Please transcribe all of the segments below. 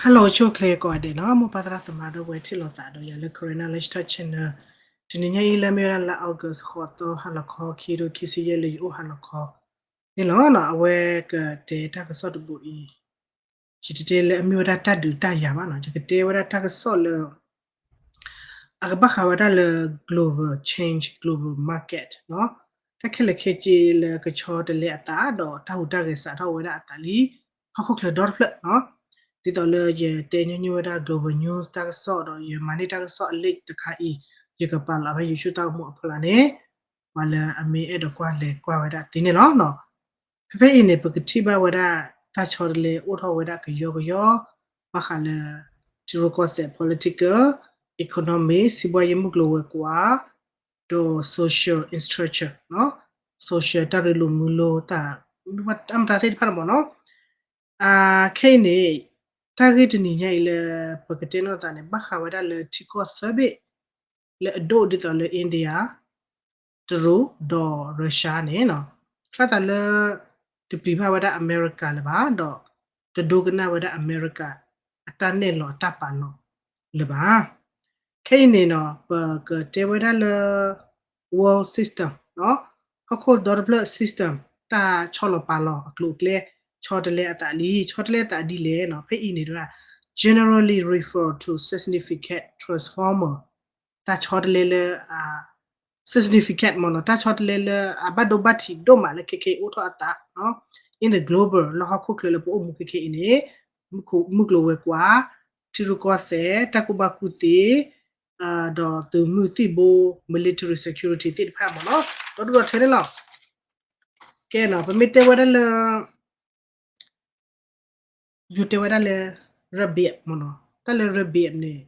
Hello ဆိၣ်ချ့ကိးဂၤဒဲးနီၤ, မိၢ်ပၢ်သရၣ်သမါဒီပုၢ်ဝဲၢ်ထံၣ်လိာ်သးဒီးယၤလၢ Karen Knowledge Talk Channel, တနံၤညါအံၤလၢမ့ၢ်ဝဲဒၣ်လါ August ဃိးသီ ဟါလီၤခီ ခံကထိခံဆံယဲၢ်လၢယအိၣ်ဟါလီၤခီန့ၣ်လီၤ. အဝဲကတဲတၢ်ကစီၣ်တဘိအံၤ, ယတတဲလၢအမ့ၢ်ဝဲဒၣ်တၢ်ဒုးတၢ်ယၤဘၣ်နီၤ, ယကတဲဝဲဒၣ်တၢ်ကစီၣ်လၢ အကဘၣ်ဃးဝဲဒၣ်လၢ global change, global market နီၤ, တၢ်ခဲလၢာ်ခဲဆ့လၢကဆီတလဲအသး ဒီးတၢ်ဟူးတၢ်ဂဲၤစးထီၣ်ဝဲဒၣ်အသးလံ ဟီၣ်ခိၣ်ချၢဒီတဖျၢၣ်နီၤ, ဒ်သိးလၢယတဲညီနုၢ်ဝဲဒၣ် global news တၢ်ကစီၣ်ဒီး ယမၤန့ၢ်တၢ်ကစီၣ်အ link တခါအံၤ, ယကပာ်လီၤဖဲ YouTube တၢ်အိၣ်မူအဖီလာ်န့ၣ်, ပှၤလၢအမ့ၢ်အဲၣ်ဒိးကွၢ်လဲၤကွၢ်ဝဲဒၣ်သ့န့ၣ်လီၤ. ဖဲဖဲအံၤန့ၣ် ပကထံၣ်ဘၣ်ဝဲဒၣ် တၢ်ဆီတလဲအိၣ်ထီၣ်ဝဲဒၣ်ကယီကယီ, ဘၣ်ဃးလၢ ထံရူၢ်ကီၢ်သဲး political, economic, စံးဘှါယဲၢ်မုၢ်ကျိၤဝဲၤကွာ်, ဒီး social infrastructure, social တၢ်ရ့လိာ်မုာ်လိာ်တၢ်, တၢ်မတၤသ့ၣ်တဖၣ်န့ၣ်မ့ၢ်နီၤ, ခဲအံၤန့ၣ် တၢ်ဂ့ၢ်တနံၤညါအံၤလၢ ပကတဲနီၣ်သးန့ၣ် ဘၣ်ဃးဝဲဒၣ်လၢထံကီၢ်သၢဘ့ၣ် လၢအဒိၣ်ဒ်သိးလၢ India, တရူး ဒီး Russia န့ၣ်နီၤ, ဖျါသးလၢ တပျံၤဘၣ်ဝဲဒၣ်အမဲရကၤလၢၤဘၣ်, ဒီးတဒိကနၣ်ဝဲဒၣ်အမဲရကၤ အတၢ်နဲၣ်လီၤအတၢ်ပာ်လီၤလၢၤဘၣ်. ခဲအံၤန့ၣ်နီၤ ပကတဲဝဲဒၣ်လၢ world system, ဟီၣ်ခိၣ်ဒီတဖျၢၣ် system, တၢ်ဆီလီၤပာ်လီၤအကျိၤအကျဲ, ဆီတလဲအသးလံ, ဆီတလဲအသးဒ်လဲၣ်နီၤ, ဖဲအံၤန့ၣ် generally refer to significant transformer, တၢ်ဆီတလဲလၢ significant မ့ၢ်နီၤ, တၢ်ဆီတလဲလၢအဘၣ်ဒိဘၣ်ထံးဒိၣ်မးလၢ ခဲခဲအံၤအိၣ်ထီၣ်အသး in the global လၢဟီၣ်ခိၣ်ချၢလၢပအိၣ်မူခဲခဲအံၤန့ၣ်, မုၢ်ကျိၤဝဲၤကွာ်, ထံရူၢ်ကီၢ်သဲး, တၢ်ကူၣ်ဘၣ်ကူၣ်သ့, ဒီးသုးမုၢ်သံၣ်ဘိ military security သ့ၣ်တဖၣ်မ့ၢ်နီၤ, ဒီဒူၣ်ဒီထၢန့ၣ်လီၤ. ကဲနီၤ ပမ့ၢ်တဲဝဲဒၣ်လၢ ယိၤတဲဝဲဒၣ်လၢ rebate မ့ၢ်နီၤ, တၢ်လၢ rebate န့ၣ်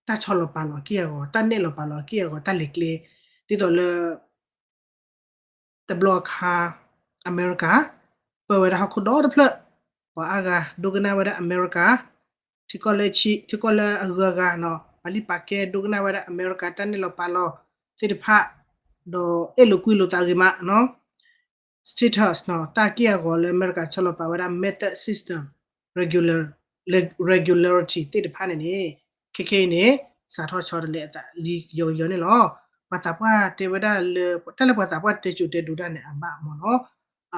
တၢ်ဆီလီၤပာ်လီၤအက့ၢ်အဂီၤ, တၢ်နဲၣ်လီၤပာ်လီၤအက့ၢ်အဂီၤ, တၢ်လဲၤကျဲ, ဒ်သိးလၢ တဘျီအခါ အမဲရကၤ ပၢဝဲဒၣ်ဟီၣ်ခိၣ်ဒီတဖျၢၣ်, ပှၤအါဂၤဒိကနၣ်ဝဲဒၣ်အမဲရကၤ, ထံကီၢ်လၢဆံ, ထံကီၢ်လၢအဂုၤအဂၤနီၤ, ပာ်လံပာ်ကဲဒိကနၣ်ဝဲဒၣ်အမဲရကၤ တၢ်နဲၣ်လီၤပာ်လီၤသ့ၣ်တဖၣ်, ဒီးအဲၣ်လိာ်ကွံလိာ်သးဂ့ၤမးနီၤ status နီၤ, တၢ်က့ၢ်အဂီၤလၢအမဲရကၤဆီလီၤပာ်ဝဲဒၣ် method system, regular, regularity သ့ၣ်တဖၣ်န့ၣ်န့ၣ်, ခဲခဲအံၤန့ၣ် စးထီၣ်ဆီတလဲအသးလံကယီကယီန့ၣ်လီၤ. ပှၤသးပှၢ်တဲဝဲဒၣ်လၢ တၢ်လၢပှၤသးပှၢ်တဲစိၤတဲဒိးတၢ်န့ၣ် အဘၣ်မ့ၢ်နီ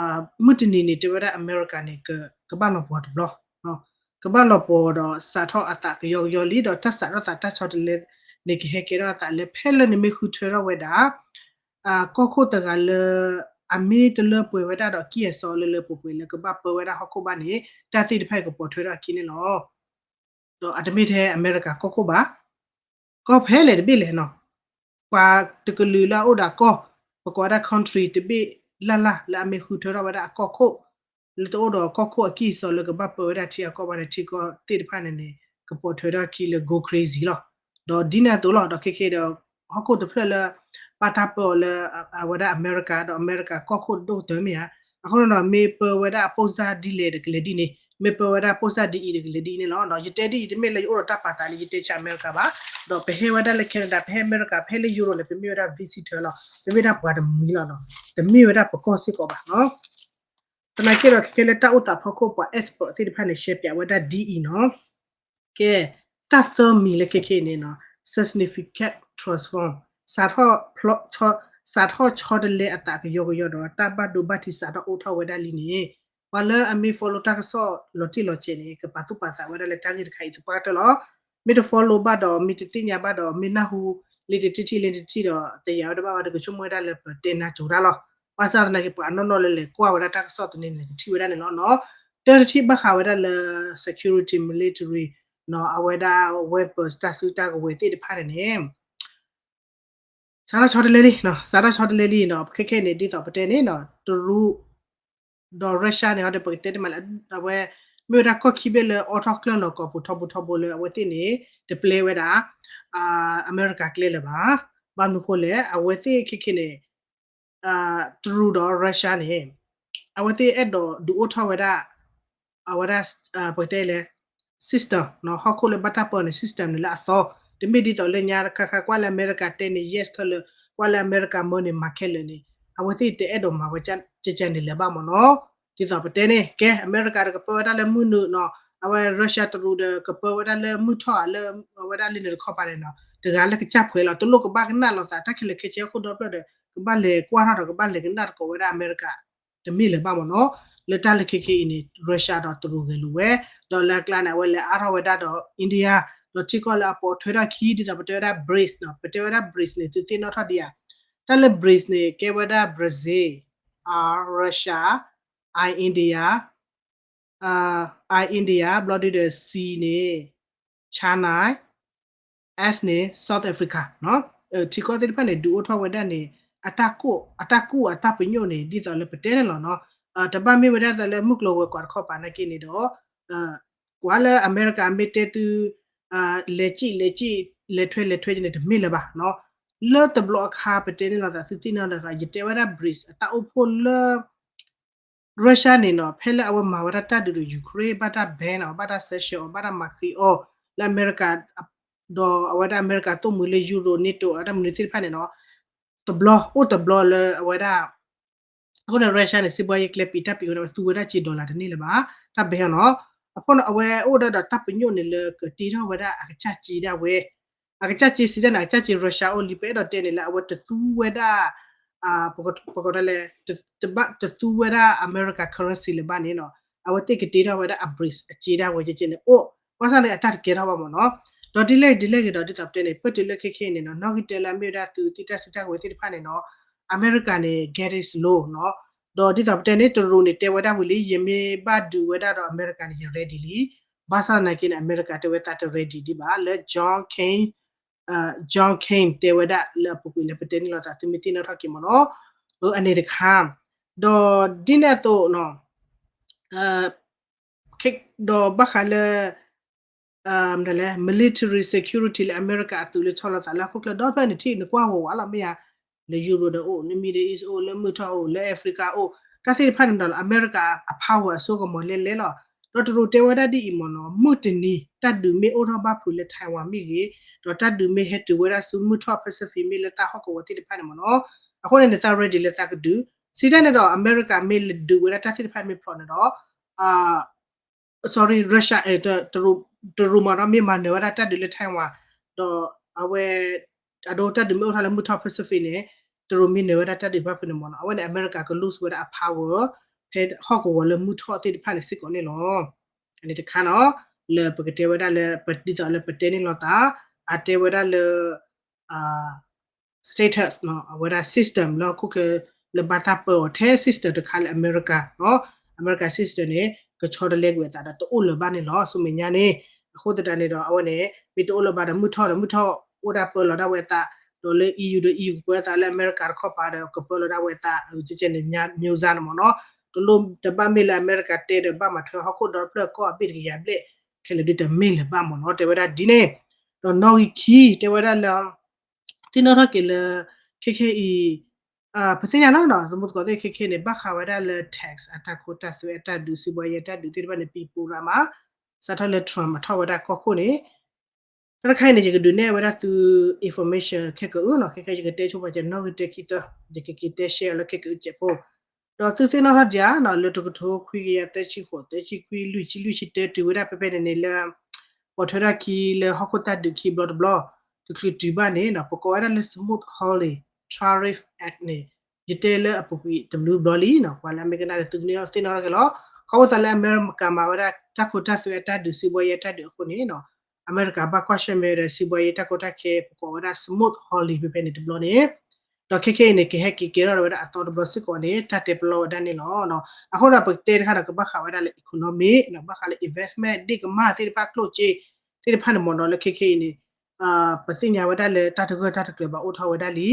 ၤ, မုၢ်တနံၤန့ၣ် တဲဝဲဒၣ်အမဲရကၤန့ၣ် ကဘၣ်လီၤပှီၤတဘျီ, ကဘၣ်လီၤပှီၤဒီးစးထီၣ်အသးကယီကယီလံ, ဒီးတၢ်စးထီၣ်သးတၢ်ဆီတလဲန့ၣ် ကဟဲကဲထီၣ်အသးလၢဖဲလၢနမ့ၢ်ဃုထၢထီၣ်ဝဲဒၣ် ကီၢ်ခိၣ်တဂၤလၢ အမ့ၢ်တလၢပှဲၤဝဲဒၣ်ဒီးကံၢ်အစီလၢလၢပှဲၤပှဲၤလၢကဘၣ်ပၢဝဲဒၣ်ဟီၣ်ခိၣ်ဘၣ်န့ၣ် တၢ်သ့ၣ်တဖၣ်ကပိာ်ထွဲထီၣ်အခံန့ၣ်လီၤ. ဒီးအတမ့ၢ်ထဲအမဲရကၤကီၢ်ခိၣ်ဘၣ်, ကီၢ်ဖဲလဲၣ်တဘ့ၣ်လဲၣ်နီၤ, ပှၤတကလုာ်လၢအအိၣ်ဒီးကီၢ်, ပကိးဝဲဒၣ် country တဘ့ၣ်လၢ်လၢ်လၢအမ့ၢ်ဃုထၢထီၣ်ဝဲဒၣ်အကီၢ်ခိၣ်, လၢတအိၣ်ဒီးကီၢ်ခိၣ်အကံၢ်အစီလၢကဘၣ်ပၢဝဲဒၣ်ထံအကီၢ်ဘၣ်န့ၣ် ထံကီၢ်သ့ၣ်တဖၣ်န့ၣ်န့ၣ် ကပိာ်ထွဲထီၣ်အခံလၢ go crazy လီၤ. ဒီးဒ်န့ၣ်အသိးလီၤ, ဒီးခဲခဲဒီး ဟီၣ်ခိၣ်တဖျၢၣ်လၢ ဘၣ်တၢ်ပၢအီၤလၢ အဝဲဒၣ်အမဲရကၤ ဒီးအမဲရကၤကီၢ်ခိၣ်ဒိၣ်ကတၢၢ်မ့ၢ်ဧါ, အဃိန့ၣ်ဒီး မ့ၢ်ပၢဝဲဒၣ်အပိၢ်စၢ်ဒ်လဲၣ်ဒီးကလဲၤဒ်န့ၣ်, မ့ၢ်ပၢဝဲဒၣ်ပိၢ်စၢ်ဒ်အံၤဒီးကလဲၤဒ်န့ၣ်လီၤ. ဒီးယတဲဒ်အံၤ တမ့ၢ်လၢယအိၣ်ဒီးတၢ်ပာ်သးလၢယတဲဆၢအမဲရကၤဘၣ်, ဒီးပဟဲဝဲဒၣ်လၢ Canada, ပဟဲအမဲရကၤ ပဟဲလၢ Europe န့ၣ် ပမ့ၢ်ဝဲဒၣ် visitor လီၤ, ပမ့ၢ်ဒၣ်ပှၤတမှံၤလီၤ, တမ့ၢ်ဝဲဒၣ်ပကီၢ်စ့ၢ်ကီးဘၣ်နီၤ. သနာ်က့ဒီး ခဲခဲလၢတၢ်အိၣ်သးဖီခိၣ် ပှၤ expert သ့ၣ်တဖၣ်န့ၣ် ရှဲပၠးဝဲဒၣ်ဒ်အံၤနီၤ. ကဲ, တၢ်သၢမံၤလၢခဲခဲအံၤန့ၣ်နီၤ, significant transform, စးထီၣ်ဆီတလဲအသးကယီကယီဒီး တၢ်ဘၣ်ဒိဘၣ်ထံးစးထီၣ်အိၣ်ထီၣ်ဝဲဒၣ်လံန့ၣ်, ပှၤလၢအမ့ၢ် follow တၢ်ကစီၣ်လီၤတံၢ်လီၤဆဲးန့ၣ် ကပာ်သူၣ်ပာ်သးဝဲဒၣ်လၢတၢ်ဂ့ၢ်တခါအံၤသပှၢ်ကတၢၢ်လီၤ. မ့ၢ်တ follow ဘၣ်ဒီး မ့ၢ်တသ့ၣ်ညါဘၣ်ဒီး မ့ၢ်နၢ်ဟူလံတထံၣ်ထံၣ်လံတထံၣ်ဒီး တယာ်ဝဲဒၣ်ဘၣ်ဝဲဒီး ကဆိကမိၣ်ဝဲဒၣ်လၢပတဲနါစိၤတၢ်လီၤ. ဘၣ်ဆၣ်သနာ်က့ ပှၤအနီၢ်နီၢ်လၢလဲၤကွၢ်ဝဲဒၣ်တၢ်ကစီၣ်သန့န့ၣ် ကထံၣ်ဝဲဒၣ်န့ၣ်လီၤနီၤ. တၢ်တထံၣ်ဘၣ်ဃးဝဲဒၣ်လၢ security military နီၤ, အဝဲဒၣ် weapons တၢ်စုတၢ်ကဝဲၤသ့ၣ်တဖၣ်န့ၣ်န့ၣ် စးထီၣ်ဆီတလဲလံ, စးထီၣ်ဆီတလဲလံနီၤ. ခဲခဲန့ၣ် ဒ်သိးပတဲန့ၣ်နီၤ, တရူး ဒီး Russia န့ၣ် ဟီဒီး ပကတဲတမံၤလၢ အဝဲ မ့ၢ်ဝဲဒၣ်ကီၢ်ခံဘ့ၣ်လၢအိးထီၣ်ကျၢၢ်လီၤကီးပူၤထီဘိထီဘိလၢ အဝဲသ့ၣ်န့ၣ် တပျဲဝဲဒၣ် အမဲရကၤကျဲလၢၤဘၣ်. ဘၣ်မနုၤဃိလဲၣ်, အဝဲသ့ၣ်ခဲခဲန့ၣ် တရူးဒီး Russia န့ၣ် အဝဲသ့ၣ်အဲၣ်ဒိးဒုးအိၣ်ထီၣ်ဝဲဒၣ် အဝဲဒၣ် ပကတဲလဲၣ် system နီၤ, ဟီၣ်ခိၣ်လၢဘၣ်တၢ်ပၢန့ၣ် system န့ၣ်လၢအသီ, တမ့ၢ်ဒ်သိးလၢညါတခါခါ ကွၢ်လၢအမဲရကၤတဲန့ၣ် yes ခဲလၢာ်, ကွၢ်လၢအမဲရကၤမၢန့ၣ် မၤခဲလၢာ်န့ၣ် အဝဲသ့ၣ်တအဲၣ်ဒိးမၤဝဲကကန့ၣ်လၢၤဘၣ်မ့ၢ်နီၤ. ဒ်သိးပတဲန့ၣ် ကဲ အမဲရကၤတကပၢဝဲဒၣ်လၢမုၢ်နုာ်နီၤ, အဝဲ Russia တရူးဒီး ကပၢဝဲဒၣ်လၢမုၢ်ထီၣ်ဧါ လၢအဝဲဒၣ်လၢန့ၣ်တခီပၤန့ၣ်နီၤ တဂၤလၢကစၢ်ဖှဲးလီၤ တလိၣ်ကဘၣ်ကနၣ်လိာ်သး တၢ်ခဲလၢာ်ခဲဆ့ဟီၣ်ခိၣ်ဒီဖျၢၣ်ဒီး ကဘၣ်လဲၤကွၢ်ထီၣ်ဒီး ကဘၣ်လဲၤကနၣ်သကိးဝဲဒၣ်အမဲရကၤ တမ့ၢ်လၢၤဘၣ်မ့ၢ်နီၤ. လၢတၢ်လၢခဲခဲအံၤန့ၣ် Russia ဒီးတရူးဂဲၤလိာ်ဝဲ ဒီးလၢအကျါန့ၣ် အဝဲလဲၤအါထီၣ်ဝဲဒၣ်ဒီး India ဒီးထံကီၢ်လၢအပိာ်ထွဲထီၣ်ခံ ဒ်သိးပတဲဝဲဒၣ် BRICS နီၤ ပတဲဝဲဒၣ် BRICS န့ၣ် သုသ့ၣ်နီၣ်ထီၣ်ဒံးဧါ. တၢ်လၢ BRICS န့ၣ် ကဲဝဲဒၣ် Brazil, Russia, I India, I India ဘျီဒုဒီး C န့ၣ် China, S န့ၣ် South Africa နီၤ. ထံကီၢ်သ့ၣ်တဖၣ်န့ၣ် ဒုးအိၣ်ထီၣ်ဝဲဒၣ်န့ၣ် အတၢ်ကူၣ် အတၢ်ကူၣ်အတၢ်ပညိၣ်န့ၣ် ဒ်သိးလၢပတဲန့ၣ်လီၤနီၤ. တဘၣ်မ့ၢ်ဝဲဒၣ်သိးလၢမုၢ်ကျိၤဝဲၤကွာ်တခီပၤနာ်က့န့ၣ်ဒီး ကွၢ်လၢအမဲရကၤမ့ၢ်တဲသု လဲၤစံၣ်လဲၤစံၣ် လဲၤထွဲလဲၤထွဲန့ၣ် တမ့ၢ်လၢၤဘၣ်နီၤ. လၢတဘျီအခါပတဲန့ၣ်လီၤသး သုသ့ၣ်နီၣ်ဒီး ယတဲဝဲဒၣ် BRICS အတၢ်အိၣ်ဖှိၣ်လၢ Russia န့ၣ်နီၤ ဖဲလၢအဝဲမၤဝဲဒၣ်တၢ်ဒုးဒီး Ukraine ဘၣ်တၢ် ban အီၤ ဘၣ်တၢ် sanction အီၤ ဘၣ်တၢ်မၤဃံအီၤ လၢအမဲရကၤ ဒီးအဝဲဒၣ်အမဲရကၤသိၣ်မှံၤလၢ Euro NATO အတၢ်မနုၤသ့ၣ်တဖၣ်န့ၣ်နီၤ တဘျီ အိၣ်တဘျီလၢအဝဲဒၣ် အဃိန့ၣ် Russia န့ၣ် စံးဘှါယဲကျဲပံးတၢ်ပံးဝဲန့ၣ် အဝဲသူဝဲဒၣ်စ့ dollar တန့ၢ်လၢၤဘၣ် တၢ် ban အီၤနီၤ. အဃိန့ၣ် အဝဲအိၣ်ဒၣ်ဒီးတၢ်ပညိၣ်န့ၣ်လၢကတ့ထီၣ်ဝဲဒၣ်အကစၢ်စ့ဒၣ်ဝဲ အကစၢ်စ့စံးတၢ်န့ၣ် အကစၢ်စ့ Russia အိၣ်လံ ပအဲၣ်ဒိးတဲန့ၣ်လၢအဝဲတသူဝဲဒၣ် ပကိးဒ်လဲၣ် တဘၣ်တသူဝဲဒၣ် America currency လၢၤဘၣ်န့ၣ်နီၤ အဝဲသ့ၣ်ကတ့ထီၣ်ဝဲဒၣ်အ BRICS အစ့ဒၣ်ဝဲကဲကဲန့ၣ်အိၣ် ဘၣ်ဆၣ်န့ၣ် အတၢ်တကဲထီၣ်ဘၣ်မ့ၢ်နီၤ. ဒီးဒ်လဲၣ်ဒ်လဲၣ်ဂ့ၤဒီး ဒ်သိးပတဲန့ၣ် ပၢၢ်တုၤလၢခဲခဲအံၤန့ၣ်နီၤ နီၣ်ဂံၢ်တဲလၢအမ့ၢ်ဝဲဒၣ်သုးသံၣ်တၢ်စုတၢ်ကဝဲၤသ့ၣ်တဖၣ်န့ၣ်နီၤ အမဲရကၤန့ၣ် get it slow နီၤ. ဒီးဒ်သိးပတဲန့ၣ် တရူးန့ၣ် တဲဝဲဒၣ်ဝံၤလံ ယမ့ၢ်ဘၣ်ဒုးဝဲဒၣ်ဒီးအမဲရကၤန့ၣ် ယ ready လံ. ဘၣ်ဆၣ်သနာ်က့န့ၣ် အမဲရကၤတဲဝဲသးတ ready ဒံးဘၣ် လၢ John Cain John Cain တဲဝဲဒၣ်လၢအပူၤကွံာ်လၢပတဲန့ၣ်လီၤသး သုမ့ၢ်သ့ၣ်နီၣ်ထီၣ်က့ၤမ့ၢ်နီၤ အန့ၣ်တခါ ဒီးဒ်န့ၣ်အသိးနီၤ ဒီးဘၣ်ဃးလၢ မနုၤလဲၣ် military security လၢအမဲရကၤအသုးလၢဆီလီၤသးလၢဟီၣ်ခိၣ်ချၢဒီဖျၢၣ်န့ၣ်ထံၣ် နကွၢ်ဝဲဝးလီၤမ့ၢ်ဧါ လၢ Euro ဒီးအိၣ် လၢ Middle East အိၣ် လၢမုၢ်ထီၣ်အိၣ် လၢ Africa အိၣ် တၢ်သ့ၣ်တဖၣ်န့ၣ်ဒီး အမဲရကၤအ power အစိကမီၤလဲၣ်လဲၣ်လီၤ. ဒီးတရူးတဲဝဲဒၣ်ဒ်အံၤမ့ၢ်နီၤ မုၢ်တနံၤ တၢ်ဒုးမ့ၢ်အိၣ်ထီၣ်ဘၣ်ဖုးလၢ Taiwan မ့ၢ်ဂ့ၤ ဒီးတၢ်ဒုးမ့ၢ်ဟဲတုၤဝဲဒၣ်ဆူမုၢ်ထီၣ် Pacific မ့ၢ်လၢတၢ်ဟီၣ်ကဝီၤသ့ၣ်တဖၣ်န့ၣ်မ့ၢ်နီၤ အဃိန့ၣ်န့ၣ် သး ready လၢသးကဒုး စံးတၢ်န့ၣ်ဒီး အမဲရကၤမ့ၢ်လဲၤဒုးဝဲဒၣ်တၢ်သ့ၣ်တဖၣ်မ့ၢ်ဖျိးန့ၣ်ဒီး sorry Russia တရူးမ့ၢ်နီၤ မ့ၢ်မၤနၢၤဝဲဒၣ်တၢ်ဒုးလၢ Taiwan ဒီးအဝဲ အဒိတၢ်ဒုးမ့ၢ်အိၣ်ထီၣ်လၢမုၢ်ထီၣ် Pacific န့ၣ် တရူးမ့ၢ်နၢၤဝဲဒၣ်တၢ်ဒုးဘၣ်ဖုးန့ၣ်မ့ၢ်နီၤ အဝဲန့ၣ် အမဲရကၤက lose ဝဲဒၣ်အ power ဖဲဟီၣ်ကဝီၤလၢမုၢ်ထီၣ်သ့ၣ်တဖၣ်န့ၣ်စ့ၢ်ကီးန့ၣ်လီၤ. အန့ၣ်တခါနီၤ လၢပကတဲဝဲဒၣ်လၢ ဒ်သိးလၢပတဲန့ၣ်လီၤသး အတဲဝဲဒၣ်လၢ status နီၤ အဝဲဒၣ် system လၢဟီၣ်ခိၣ်ချၢ လၢဘၣ်တၢ်ပၢအီၤထဲ system တခါလၢအမဲရကၤနီၤ အမဲရကၤ system န့ၣ် ကဆီတလဲကွံာ်အသးဒီး တအိၣ်လၢၤဘၣ်န့ၣ်လီၤ ဆူမဲာ်ညါန့ၣ်. အဃိသတးန့ၣ်ဒီး အဝဲန့ၣ် မ့ၢ်တအိၣ်လၢၤဘၣ်ဒီး မုၢ်ထီၣ်ဒီး မုၢ်ထီၣ်အိၣ်ဒၣ်ပၢလီၤဒၣ်ဝဲအသး ဒီးလၢ EU ဒီး EU ကပၢအသး လၢအမဲရကၤတခီပၤဒီး ကပၢလီၤဒၣ်ဝဲအသး ကဲကဲန့ၣ် မျိုးစံး န့ၣ်မ့ၢ်နီၤ တလိၣ်တဘၣ်မ့ၢ်လၢအမဲရကၤတဲဒီး ဘၣ်မၤထွဲဟီၣ်ခိၣ်ဒီဖျၢၣ်ကီၢ်အဘ့ၣ်တကယၤဘျဲၣ် ခဲလၢာ်ဒုးတမ့ၢ်လၢၤဘၣ်မ့ၢ်နီၤ တဲဝဲဒၣ်ဒ်န့ၣ်. ဒီးနီၣ်ဂံၢ်ခံ တဲဝဲဒၣ်လၢ သ့ၣ်နီၣ်ထီၣ်က့ၤလၢ ခဲခဲအံၤ ပသ့ၣ်ညါနီၤ သမူသကိးသ့ၣ်ခဲခဲန့ၣ် ဘၣ်ဃးဝဲဒၣ်လၢ tax အတၢ်ခိတၢ်သွဲအတၢ်ဒုး စံးဘှါယဲတၢ်ဒုးသ့ၣ်တဖၣ်န့ၣ် ပံၤပူၤရၤမး စးထီၣ်လၢ Trump အထီၣ်ဝဲဒၣ်ကီၢ်ခိၣ်န့ၣ် တၢ်တခါအံၤန့ၣ် ယကဒုးနဲၣ်ဝဲဒၣ်သု information ခဲကအုနီၤ ခဲခဲယကတဲဆိပှၤကဲနီၣ်ဂံၢ်တၢခံသၢ ယကက့ၤတဲ share လၢခဲကအုကဲးဖိ ဒီးသုသ့ၣ်နီၣ်ထီၣ်ဒံးဧါနီၤ လၢတကထိခွံကယၤသၢဆံဃိး သၢဆံခွံ လွံၢ်ဆံ လွံၢ်ဆံတၢ တုၤဝဲဒၣ်ဖဲဖဲန့ၣ်န့ၣ်လၢ ပိာ်ထွဲထီၣ်ခံလၢဟီၣ်ခိၣ်တၢ်ဒုးခံဘျီတဘျီ တချုးတုၤဘၣ်န့ၣ်နီၤ ပကိးဝဲဒၣ်လၢ Smoot-Hawley Tariff Act န့ၣ် ယတဲလၢအပူၤကွံာ်တဘျုးဘျီလံနီၤ ပှၤလၢအမ့ၢ်ကနၣ်ဒီးသုကန့ၢ်သ့ၣ်နီၣ်ထီၣ်က့ၤလီၤ. ခီဖျိသးလၢအမဲရကၤမၤဝဲဒၣ်တၢ်ခိတၢ်သွဲအတၢ်ဒုး စံးဘှါယဲတၢ်ဒုးအဃိန့ၣ်နီၤ အမဲရကၤဘၣ်ကွၢ်ဆၢၣ်မဲာ်ဒီး စံးဘှါယဲတၢ်ခိတၢ်ခဲ ပကိးဝဲဒၣ် Smoot-Hawley ဖဲဖဲန့ၣ်တဘျီန့ၣ် ဒီးခဲခဲအံၤန့ၣ် ကဟဲက့ၤကဲထီၣ်ဝဲဒၣ်အသီတဘျီစ့ၢ်ကီးန့ၣ် တၢ်တဲပလီဝဲဒၣ်န့ၣ်လီၤ. အဃိဒီးပကတဲတခါဒီး ကဘၣ်ဃးဝဲဒၣ်လၢ economic ဘၣ်ဃးလၢ investment ဒ့ၣ်ကမၢ်သ့ၣ်တဖၣ် ကျိၣ်စ့သ့ၣ်တဖၣ်န့ၣ်မ့ၢ်နီၤ လၢခဲခဲအံၤန့ၣ် ပသ့ၣ်ညါဝဲဒၣ်လၢတၢ်တဂၢၢ်တၢ်တကျၢၤဘၣ်အိၣ်ထီၣ်ဝဲဒၣ်လံ.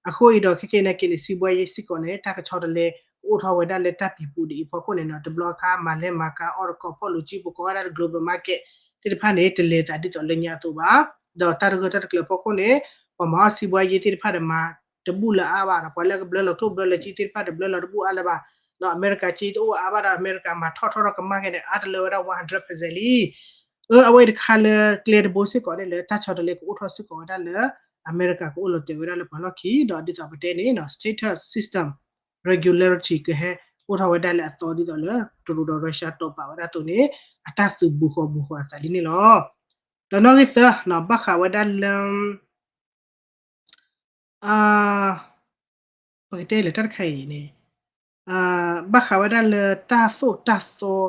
အဃိအံၤဒီးခဲခဲအံၤနာ်က့န့ၣ် စံးဘှါယဲစ့ၢ်ကီးန့ၣ် တၢ်ကဆီတလဲကအိၣ်ထီၣ်ဝဲဒၣ်လၢတၢ်ပံၤပူၤဒ်အံၤအဖီခိၣ်န့ၣ်နီၤ တဘျီအခါ မၤလဲၤမၤကၤအီၣ်တကိးဖီၣ်လိာ်စု ပကိးဝဲဒၣ်လၢ global market သ့ၣ်တဖၣ်န့ၣ် တလဲၤသးဒ်သိးလၢညါအသိးဘၣ်. ဒီးတၢ်တဂၢၢ်တၢ်တကျၢၤအဖီခိၣ်န့ၣ် ပှၤမၤအီၣ်စံးဘှါယဲသ့ၣ်တဖၣ်ဒီးမၤတဘူၣ်လၢအါဘၣ်ဒီး ပှၤလၢကဘျၢလီၤကျိၣ်ဘျၢလီၤစ့သ့ၣ်တဖၣ်ဒီး ဘျၢလီၤတဘူၣ်အါလၢၤဘၣ်. ဒီးအမဲရကၤစ့တအိၣ်အါဘၣ်ဒီး အမဲရကၤမၤထီၣ်ထီၣ်ထီၣ်ကမၣ်ခဲန့ၣ် အါတလၢဝဲဒၣ် one hundred percent လံ. အၢ အဝဲအံၤတခါလၢကျဲတဘိစ့ၢ်ကီးန့ၣ်လၢ တၢ်ဆီတလဲကအိၣ်ထီၣ်စ့ၢ်ကီးဝဲဒၣ်လၢ အမဲရကၤကအိၣ်လီၤတဲာ်ဝဲဒၣ်လၢပှၤလီၢ်ခံ ဒီးဒ်သိးပတဲန့ၣ်နီၤ status system regularity ကဟဲ အိၣ်ထီၣ်ဝဲဒၣ်လၢအသီဒ်သိးလၢ တရူးဒီး Russia တီၣ်ပာ်ဝဲဒၣ်အသိးန့ၣ် အတၢ်သုးဘူးဃီၤဘူးဃီၤအသးလံန့ၣ်လီၤ. ဒီးနီၣ်ဂံၢ်သၢနီၤ ဘၣ်ဃးဝဲဒၣ်လၢ ပကတဲလၢတၢ်တခါအံၤန့ၣ် ဘၣ်ဃးဝဲဒၣ်လၢတၢ်သိၣ်တၢ်သီ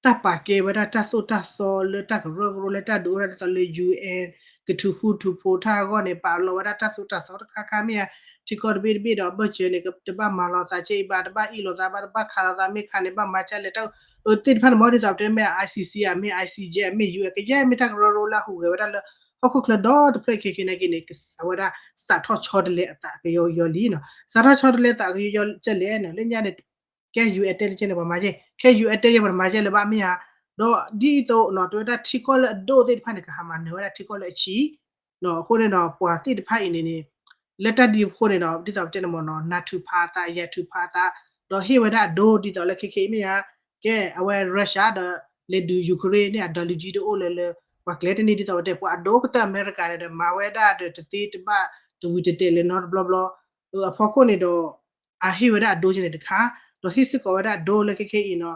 တၢ်ပာ်ကဲဝဲဒၣ်တၢ်သိၣ်တၢ်သီလၢတၢ်ကရၢကရိလၢတၢ်ဒုးအိၣ်ဒၣ်ဒ်သိးလၢ ယူဢၣ် ကထူးဃူထူးဖိးတၢ်အဂီၢ်န့ၣ် ပာ်လီၤဝဲဒၣ်တၢ်သိၣ်တၢ်သီတခါခါမ့ၢ်ဧါ, ထံကီၢ်တဘ့ၣ်တဘ့ၣ်ဒီး ဘၢၣ်စၢၤန့ၣ် တဘၣ်မၤလီၤသးကဲအံၤဘၣ်, တဘၣ်အ့ၣ်လိာ်သးဘၣ်, တဘၣ်ခးလိာ်သး, မ့ၢ်ခးန့ၣ် ဘၣ်မၤကၢ်လဲၣ်, တၢ်အၢသ့ၣ်တဖၣ်န့ၣ် မ်ဒ်သိးပတဲမ့ၢ် ICC ဧါ, မ့ၢ် ICJ ဧါ, မ့ၢ် ယူၣ် ကယဲၢ်မ့ၢ်တၢ်ကရၢကရိလၢအဟူးဂဲၤဝဲဒၣ်လၢ ဟီၣ်ခိၣ်ချၢဒီတဖျၢၣ်ခဲခဲနာ်က့န့ၣ် အဝဲဒၣ်စးထီၣ်ဆီတလဲအသးကယီယီလံနီၤ, စးထီၣ်ဆီတလဲအသးကယီယီကဲလဲၣ်နီၤ, လၢညါန့ၣ် ကဲ ယူၣ် အဲၣ် တဲတကဲန့ၣ် ပှၤမၤကဲ, ခဲ ယူၣ် အဲၣ် တဲယဲၢ် ပှၤမၤကဲလၢၤဘၣ်မ့ၢ်ဧါ, ဒီးဒ်သိးနီၤ တဝဲဒၣ်ထံကီၢ်လၢအဒိၣ်သ့ၣ်တဖၣ်န့ၣ် ကဟးမၤနၢၤဝဲဒၣ်ထံကီၢ်လၢအဆံး အဃိန့ၣ်ဒီး ပှၤသ့ၣ်တဖၣ်အံၤန့ၣ်န့ၣ် လၢတၢ်ဒ်အဃိန့ၣ်ဒီး ဒ်သိးပတဲန့ၣ်မ့ၢ်နီၤ နးထူးဖးအသး ယၤထူးဖးအသး, ဒီးဟ့ၣ်ဝဲဒၣ်အဒိဒ်သိးလၢခဲခဲအံၤမ့ၢ်ဧါ, ကဲ အဝဲ Russia ဒီး လဲၤဒုး Ukraine န့ၣ် အဒိးလုၢ်ကံတအိၣ်လၢၤလၢ ပှၤကျဲတန့ၢ်ဒ်သိးပတဲ ပှၤအဒိကတၢၢ်အမဲရကၤန့ၣ်ဒီး မၤဝဲဒၣ်ဒီးတသ့တဘၣ်တဝံၤတတဲာ်လၢၤနီတဘျီဘျီ, အဖီခိၣ်န့ၣ်ဒီး အဟ့ၣ်ဝဲဒၣ်အဒိကဲန့ၣ်တခါ, ဒီးဟ့ၣ်စ့ၢ်ကီးဝဲဒၣ်အဒိလၢခဲခဲအံၤနီၤ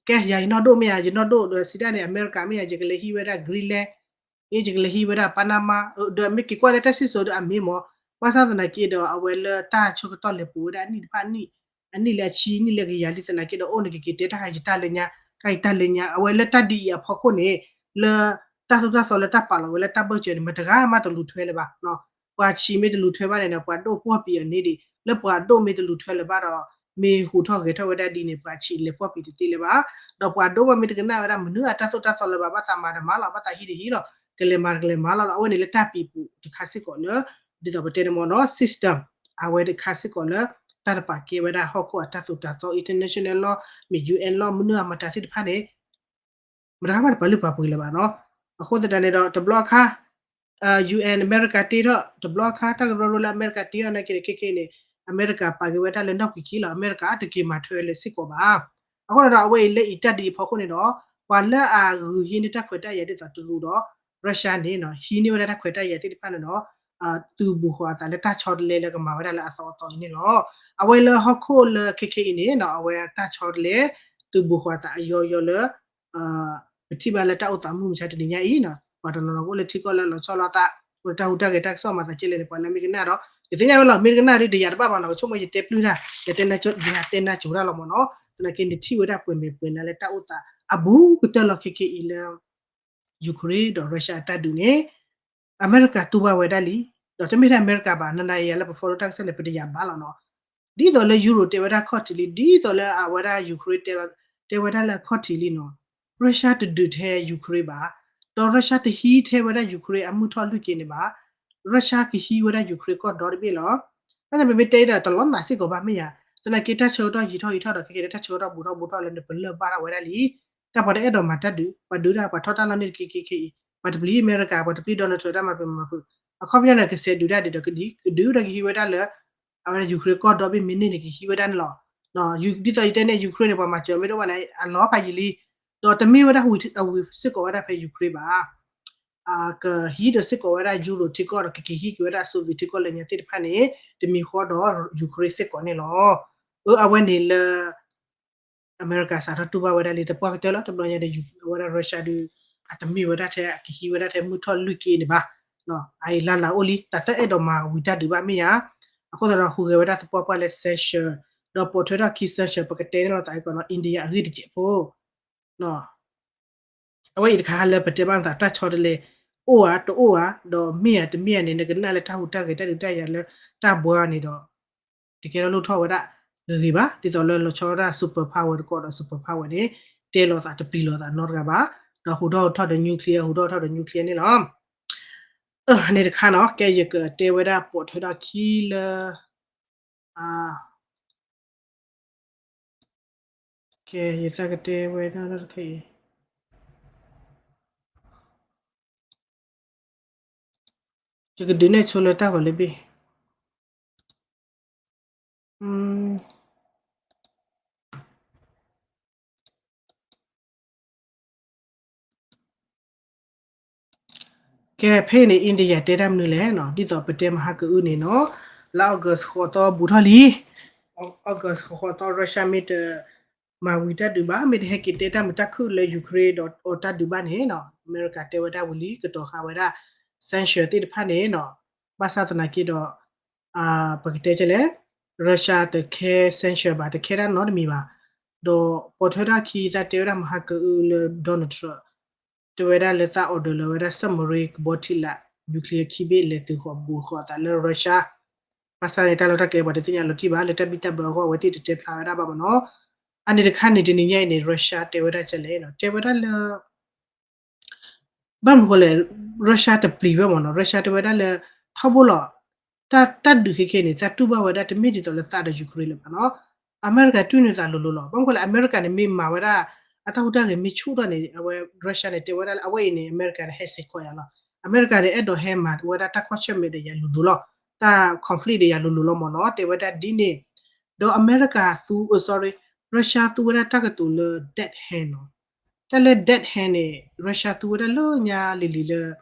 ကဲ ယၤယနီၢ်ဒိၣ်မ့ၢ်ဧါ, ယနီၢ်ဒိၣ်ဒီးစံးတၢ်န့ၣ် အမဲရကၤမ့ၢ်ဧါ, ယကလဲၤဟံးဝဲဒၣ် Greenland, အ့ ယကလဲၤဟံးဝဲဒၣ် Panama, ဒီးမ့ၢ်က့ၤကွၢ်လၢတၢ်စံၣ်စိၤဒီးအမ့ၢ်မ့ၢ်, ဘၣ်ဆၣ်သနာ်က့ဒီး အဝဲလၢတၢ်ဆၢကတီၢ်လဲၤပူၤဝဲဒၣ်အနံၣ်တဖၣ်နံၣ်, အနံၣ်လၢအဆံ နံၣ်လၢကယၤလံသနာ်က့ဒီး အိၣ်န့ၣ်ကက့ၤတဲတၢ်ဟးယတၢ်လၢညါ, တၢ်ယတၢ်လၢညါ, အဝဲလၢတၢ်ဒ်အံၤအဖီခိၣ်န့ၣ် လၢတၢ်သိၣ်တၢ်သီလၢတၢ်ပာ်လီၤဝဲလၢတၢ်ဘၢၣ်စၢၤန့ၣ် မတဂၤမးတလူၤထွဲလၢၤဘၣ်. ပှၤဆံးမ့ၢ်တလူၤထွဲဘၣ်န့ၣ်ဒီး ပှၤဒိၣ်ပှီၢ်ပံၤအီၤန့ၣ်ဒံး, လၢပှၤဒိၣ်မ့ၢ်တလူၤထွဲလၢၤဘၣ်ဒီး မ့ၢ်ဟူးထီၣ်ဂဲၤထီၣ်ဝဲဒၣ်ဒ်န့ၣ် ပှၤဆံးလဲၤပှီၢ်ပံၤတသ့လၢၤဘၣ်. ဒီးပှၤဒိၣ်မ့ၢ်တကနၣ်ဝဲဒၣ်မနုၤအတၢ်သိၣ်တၢ်သီလၢၤဘၣ်, ဘၣ်သးမၤတမၤလီၤ, ဘၣ်သးဟံးတဟံးလီၤ, ကလဲၤမၤတကလဲၤမၤလီၤလီၤ. အဝဲန့ၣ်လၢတၢ်ပံၤပူၤတခါစ့ၢ်ကီးလၢ ဒ်သိးပတဲန့ၣ်မ့ၢ်နီၤ system အဝဲတခါစ့ၢ်ကီးလၢတၢ်တပာ်ကဲဝဲဒၣ်ဟီၣ်ခိၣ်အတၢ်သိၣ်တၢ်သီ international law မ့ၢ် ယူၣ် အဲၣ် law မနုၤအမတၤသ့ၣ်တဖၣ်န့ၣ် မတၤမးတပာ်လုၢ်ပာ်ပှ့ၤလၢၤဘၣ်နီၤ. အဃိသတးန့ၣ်ဒီး တဘျီအခါ ယူၣ် အဲၣ် အမဲရကၤတ့ထီၣ်, တဘျီအခါ တၢ်ကရၢကရိလၢအမဲရကၤတ့ထီၣ်နာ်က့န့ၣ် ခဲခဲအံၤန့ၣ် အမဲရကၤပာ်က့ၤဝဲဒၣ်လၢနီၢ်ကွံာ်ခံလီၤ, အမဲရကၤတက့ၤမၤထွဲလၢၤစ့ၢ်ကီးဘၣ်. အဃိန့ၣ်ဒီး အဝဲအံၤလၢအံၤတၢ်ဒ်အံၤအဖီခိၣ်န့ၣ်ဒီး ပှၤလၢအဂုာ်ဟံးန့ၢ်တၢ်ခွဲးတၢ်ယာ်ဒ်သိးတရူးဒီး Russia န့ၣ်နီၤ ဟံးန့ၢ်ဝဲဒၣ်တၢ်ခွဲးတၢ်ယာ်သ့ၣ်တဖၣ်န့ၣ်ဒီး သုးဘူးဃီၤအသးလၢတၢ်ဆီတလဲလၢကမၤဝဲဒၣ်လၢအသီအသီအံၤန့ၣ်လီၤ. အဝဲလၢဟီၣ်ခိၣ်လၢခဲခဲအံၤန့ၣ်နီၤ အဝဲတၢ်ဆီတလဲ သုးဘူးဃီၤအသးအယီယီလၢ ပထံၣ်ဘၣ်လၢတၢ်အိၣ်သးမုၢ်မဆါတနံၤညါအံၤနီၤ ပှၤတနီၤနီၤကအိၣ်လၢထံကီၢ်လၢလီၤဆီလီၤသး အိၣ်လၢတၢ်ဟူးတၢ်ဂဲၤတၢ်ကစီၣ်မၤသးကဲလဲၣ်န့ၣ် ပှၤလၢမ့ၢ်ကနၣ်ဒီး ယသ့ၣ်ညါဝဲလီၤ မ့ၢ်တကနၣ်ဒီး ယတယၤတဘၣ်ဘၣ်နီၤ ကဆိကမိၣ်ယတဲပျုၢ်တၢ် ယတဲနၢ်ကၠိ ယတဲနၢ်ကၠိတၢ်လီၤမ့ၢ်နီၤ သနာ်က့န့ၣ်ထံၣ်ဝဲဒၣ်ပှဲၤမဲာ်ပှဲၤနါလၢတၢ်အိၣ်သး အဘူးကတၢၢ်လီၤခဲခဲအံၤလၢ Ukraine ဒီး Russia အတၢ်ဒုးန့ၣ် အမဲရကၤတူၢ်ဘၣ်ဝဲဒၣ်လံ ဒီးတမ့ၢ်ထဲအမဲရကၤဘၣ် နနၤယၤလၢပ follow တၢ်ကစီၣ်န့ၣ် ပတယၤဘၣ်လီၤနီၤ ဒ်သိးလၢ Europe တဲဝဲဒၣ်ခီၣ်ထံးလံ ဒ်သိးလၢအဝဲဒၣ် Ukraine တဲဝဲဒၣ်လၢခီၣ်ထံးလံနီၤ Russia တဒုးထဲ Ukraine ဘၣ် ဒီး Russia တဟံးထဲဝဲဒၣ် Ukraine အမုၢ်ထီၣ်လွံၢ်က့န့ၣ်ဘၣ် Russia ကဟံးဝဲဒၣ် Ukraine ကီၢ်ဒီတဘ့ၣ်လီၤ ဘၣ်ဆၣ်ပမ့ၢ်တဲအံၤဒီးတလီၤနာ်စ့ၢ်ကီးဘၣ်မ့ၢ်ယၤ သနာ်က့တၢ်ဆၢကတီၢ်ယံာ်ထီၣ်ယံာ်ထီၣ်ဒီးခဲကဲတၢ်ဆၢကတီၢ်ဘူးထီၣ်ဘူးထီၣ်လၢနပလၢၢ်ဘၣ်ထီၣ်ဝဲဒၣ်လံ တၢ်ပှၤတအဲၣ်ဒိးမၤတၢ်ဒုး ပှၤဒုးတၢ်ပှၤထီၣ်တၢ်လီၢ်န့ၣ်တက့ၢ်ခဲခဲအံၤ ပှၤတပျံၤအမဲရကၤ ပှၤတပျံၤ Donald Trump တၢ်မၤပှဲၤမၤဖုး အခီပညီန့ၣ် ကစဲးဒုးတၢ်ဒံးဒီးကဒုး ကဒုးဒီးကဟံးဝဲဒၣ်လၢ အဝဲဒၣ် Ukraine ကီၢ်ဒီဘ့ၣ်မ့ၢ်န့ၢ်န့ၣ် ကဟံးဝဲဒၣ်န့ၣ်လီၤ ဒ်သိးယတဲန့ၣ် Ukraine န့ၣ် ပှၤမၤစၢၤမ့ၢ်တအိၣ်ဘၣ်န့ၣ် အလီၤဖးယံာ်လံ ဒီးတမ့ၢ်ဝဲဒၣ်ဝံၤစ့ၢ်ကီးဝဲဒၣ်ဖဲ Ukraine ဘၣ် ကဟံးဒီးစ့ၢ်ကီးဝဲဒၣ် Euro ထံကီၢ်ဒီးကက့ၤဟံးက့ၤဝဲဒၣ် Soviet ထံကီၢ်လၢညါသ့ၣ်တဖၣ်န့ၣ် တမံၤဃီဒီး Ukraine စ့ၢ်ကီးန့ၣ်လီၤ အဝဲန့ၣ်လၢ အမဲရကၤစးထီၣ်တူၢ်ဘၣ်ဝဲဒၣ်လံ တပှၢ်ကတၢၢ်လီၤ တဘျီညါဒီး အဝဲဒၣ် Russia ဒုး အတမ့ၢ်ဝဲဒၣ်ထဲ အကဟံးဝဲဒၣ်ထဲမုၢ်ထီၣ်လွံၢ်က့န့ၣ်ဘၣ် အအံၤလၢ်လၢ်အိၣ်လံ တၢ်တအဲၣ်ဒိးမၤဝံၤတၢ်ဒုးဘၣ်မ့ၢ်ယၤ အဃိသတးဒီးဟူးဂဲၤဝဲဒၣ်သပှၢ်ပှၢ်လၢ sanction ဒီးပိာ်ထွဲထီၣ်ခံ sanction ပကတဲန့ၣ်လီၤသးအံၤကီးနီၤ India အဂ့ၢ်တစဲးဖိ အဝဲအံၤတခါလၢပတဲဘၣ်သးတၢ်ဆီတလဲ အိၣ်ဧါတအိၣ်ဧါ ဒီးမ့ၢ်ဧါတမ့ၢ်ဧါန့ၣ် နကနၣ်လၢတၢ်ဟူးတၢ်ဂဲၤတၢ်ဒုးတၢ်ယၤလၢတၢ်ဘှါန့ၣ်ဒီး တကဲထီၣ်လိၣ်ထီၣ်ဝဲဒၣ်ဂ့ၤဂ့ၤဘၣ် ဒ်သိးလၢလီၤဆီဒၣ် super power တကီၢ်ဒီး super power န့ၣ် တဲလိာ်သးတပျံၤလိာ်သးနီတဂၤဘၣ် ဒီးဟူးထီၣ်ထီၣ်ဒီး nuclear ဟူးထီၣ်ထီၣ်ဒီး nuclear န့ၣ်လီၤ အန့ၣ်တခါနီၤ ကဲယကတဲဝဲဒၣ်ပိာ်ထွဲထီၣ်ခံလၢ ကဲ ယသးကတဲဝဲဒၣ်တခါအံၤ ယကဒုးနဲၣ်ဆိလၢတၢ်ဂီၤလၢဘ့ၣ် ကဲ ဖဲအံၤန့ၣ် India တဲတၢ်မနုၤလဲၣ်နီၤ ဒ်သိးပတဲမဟါကအုန့ၣ်နီၤ လါ August ဃိးသီဘူးထီၣ်လံ August ဃီဃီသီ Russia မ့ၢ်တမၤဝံၤတၢ်ဒုးဘၣ်, မ့ၢ်တဟဲက့ၤတဲတၢ်မုာ်တၢ်ခုၣ်လၢ Ukraine ဒီးအီၤတၢ်ဒုးဘၣ်န့ၣ်နီၤ, အမဲရကၤတဲဝဲဒၣ်ဝံၤလံ ကတီၤဃာ်ဝဲဒၣ် sanction သ့ၣ်တဖၣ်န့ၣ်နီၤ, ဘၣ်ဆၣ်သနာ်က့ဒီး ပကတဲကလဲၣ်, Russia တခဲ sanction ဘၣ်, တခဲတၢ်နီတမံၤဘၣ်. ဒီးပိာ်ထွဲထီၣ်ခံ သးတဲဝဲဒၣ်မဟါကအုလၢ Donald Trump တဲဝဲဒၣ်လၢသး order လၢဝဲဒၣ် submarine ကဘီထံလာ် nuclear ခံဘ့ၣ် လဲၤသုးဃီၤဘူးဃီၤအသးလၢ Russia, ဘၣ်ဆၣ်န့ၣ် တၢ်လီၢ်တၢ်ကျဲပှၤတသ့ၣ်ညါလီၤတံၢ်ဘၣ် လၢတၢ်ဘံၣ်တၢ်ဘၢအဂီၢ် အဝဲသ့ၣ်တတဲဖျါဝဲဒၣ်ဘၣ်မ့ၢ်နီၤ. အန့ၣ်တခါန့ၣ် တနံၤညါအံၤန့ၣ် Russia တဲဝဲဒၣ်ကလဲၣ်နီၤ, တဲဝဲဒၣ်လၢ ဘၣ်မနုၤဃိလဲၣ်, Russia တပျံၤဝဲမ့ၢ်နီၤ, Russia တဲဝဲဒၣ်လၢ ထီဘိလီၤ, တၢ်ဒုးခဲခဲန့ၣ် သးတူၢ်ဘၣ်ဝဲဒၣ်တမ့ၢ်ဒ်သိးလၢသးဒီး Ukraine လၢၤဘၣ်နီၤ, အမဲရကၤတူၢ်န့ၢ်သးလိၤလိၤလီၤ. ဘၣ်မနုၤဃိလဲၣ် အမဲရကၤန့ၣ် မ့ၢ်မၤဝဲဒၣ် အတၢ်ဟူးတၢ်ဂဲၤမ့ၢ်ဆူၣ်ထီၣ်န့ၣ် အဝဲ Russia န့ၣ် တဲဝဲဒၣ်လၢအဝဲအံၤန့ၣ် အမဲရကၤန့ၣ် ဟဲစ့ၢ်ကီးယၤလီၤ. အမဲရကၤန့ၣ် အဲၣ်ဒိးဟဲမၤဝဲဒၣ်တၢ်ကွၢ်ဆၢၣ်မဲာ်ဒီးယၤလိၤလိၤလီၤ, တၢ် conflict ဒီးယၤလိၤလိၤလီၤမ့ၢ်နီၤ, တဲဝဲဒၣ်ဒ်န့ၣ် ဒီးအမဲရကၤသူ sorry, Russia သူဝဲဒၣ်တၢ်ကတိၤလၢ dead hand နီၤ, တၢ်လၢ dead hand န့ၣ် Russia သူဝဲဒၣ်လၢညါလံၤလံၤလၢ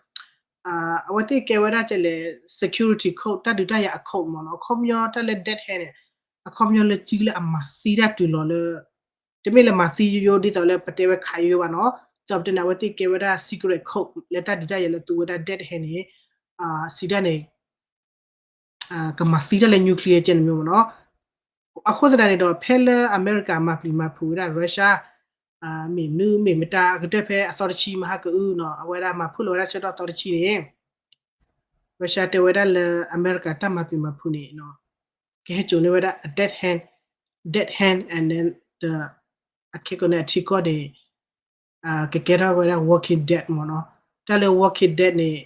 အဝဲသ့ၣ်ကဲဝဲဒၣ်ကလဲၣ် security code တၢ်ဒုးတၢ်ယၤအ code မ့ၢ်နီၤ, အခီပညီတၢ်လၢ dead hand န့ၣ် အခီပညီလၢစုလၢအမၤသံတၢ်တုၤလီၤလၢ တမ့ၢ်လၢမၤသံယိယိ ဒ်သိးလၢပတဲဝဲခးယိယိဘၣ်နီၤ, ဒ်သိးပတဲန့ၣ် အဝဲသ့ၣ်ကဲဝဲဒၣ် secret code လၢတၢ်ဒုးတၢ်ယၤလၢသူဝဲဒၣ် dead hand န့ၣ် စံးတၢ်န့ၣ် ကမၤသံတၢ်လၢ nuclear ကဲန့ၣ်မ့ၢ်နီၤ. အဃိသတးန့ၣ်ဒီး ဖဲလၢအမဲရကၤမၤပျံၤမၤဖုးဝဲဒၣ် Russia မ့ၢ်မနုၤမ့ၢ်မတၤ အကတၢၢ်ဖဲအသီတဆံမဟါကအုနီၤ အဝဲဒၣ်မၤဖုၣ်လီၤဝဲဒၣ်ဆၢကတီၢ်သီတဆံန့ၣ် Russia တဲဝဲဒၣ်လၢအမဲရကၤတၢ်မၤပျံၤမၤဖုးန့ၣ် ကဟဲစိာ်န့ၢ်ဝဲဒၣ်အ dead hand, dead hand and then the အခဲကိာ်န့ၣ်အထံကီၢ်န့ၣ် ကကဲထီၣ်ဝဲဒၣ် walking dead မ့ၢ်နီၤ. တၢ်လၢ walking dead န့ၣ်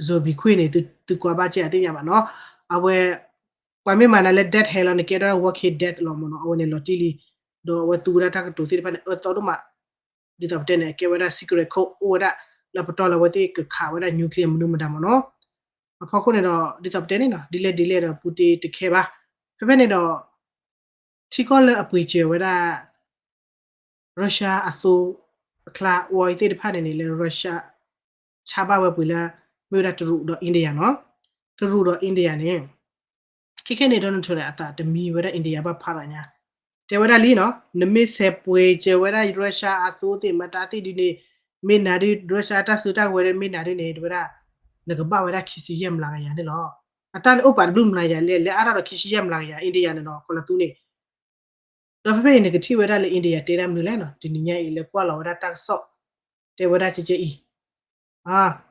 zombie ခွံၣ်န့ၣ် သုကွၢ်ဘၣ်ကဲအသ့ၣ်ညါဘၣ်နီၤ. အဝဲ ပှၤမ့ၢ်မၤနၤလၢ dead hand လီၤ နကဲထီၣ် walking dead လီၤမ့ၢ်နီၤ. အဝဲန့ၣ်လီၤတံၢ်လံ. ဒီးအဝဲသူဝဲဒၣ်တၢ်ကတိၤသ့ၣ်တဖၣ်န့ၣ် အၢသီဒိၣ်မး ဒ်သိးပတဲန့ၣ် ကဲဝဲဒၣ် secret code အိၣ်ဝဲဒၣ်လၢပတီၢ်လၢအဝဲသ့ၣ်ကခးဝဲဒၣ် nuclear မနုၤမတၤမ့ၢ်နီၤ. အဖီခိၣ်န့ၣ်ဒီး ဒ်သိးပတဲန့ၣ်နီၤ ဒ်လဲၣ်ဒ်လဲၣ်ဒီး Putin တခဲဘၣ်. ဖဲဖဲန့ၣ်ဒီး ထံကီၢ်လၢအပှ့ၤစၢၤဝဲဒၣ် Russia အသိအချါ ဝီသ့ၣ်တဖၣ်န့ၣ်န့ၣ် လၢ Russia ဆါဘၣ်ဝဲပှ့ၤလၢ မ့ၢ်ဝဲဒၣ်တရူးဒီး India နီၤ. တရူးဒီး India န့ၣ် ခဲခဲန့ၣ် Donald Trump န့ၣ် အသးတမံဝဲဒၣ် India ဘၣ်ဖးဒိၣ်ညါ တဲဝဲဒၣ်လံနီၤ နမ့ၢ်ဆဲးပှ့ၤစၢၤဝဲဒၣ် Russia အသိသ့ၣ်မတၤသ့ၣ်ဒ်န့ၣ် မ့ၢ်နၤဒ် Russia တၢ်စုတၢ်ကဝဲၤမ့ၢ်နၤဒ်န့ၣ် တဲဝဲဒၣ် နကဘၣ်ဝဲဒၣ်ခံဆံယဲၢ်မျးကယၤန့ၣ်လီၤ. အတၢ်န့ၣ်အိၣ်ပာ်တဘျုးမျးကယၤလဲၣ် လဲၤအါထီၣ်ဒီးခံဆံယဲၢ်မျးကယၤ India န့ၣ်နီၤ ကီၢ်လီၤသူန့ၣ် ဒီးဖဲဖဲအံၤန့ၣ် ကထံၣ်ဝဲဒၣ်လၢ India တဲဒၣ်မနုၤလဲၣ်နီၤ တနံၤညါအံၤလၢကွၢ်လီၤဝဲဒၣ်တၢ်ကစီၣ် တဲဝဲဒၣ်ကဲကဲအံၤ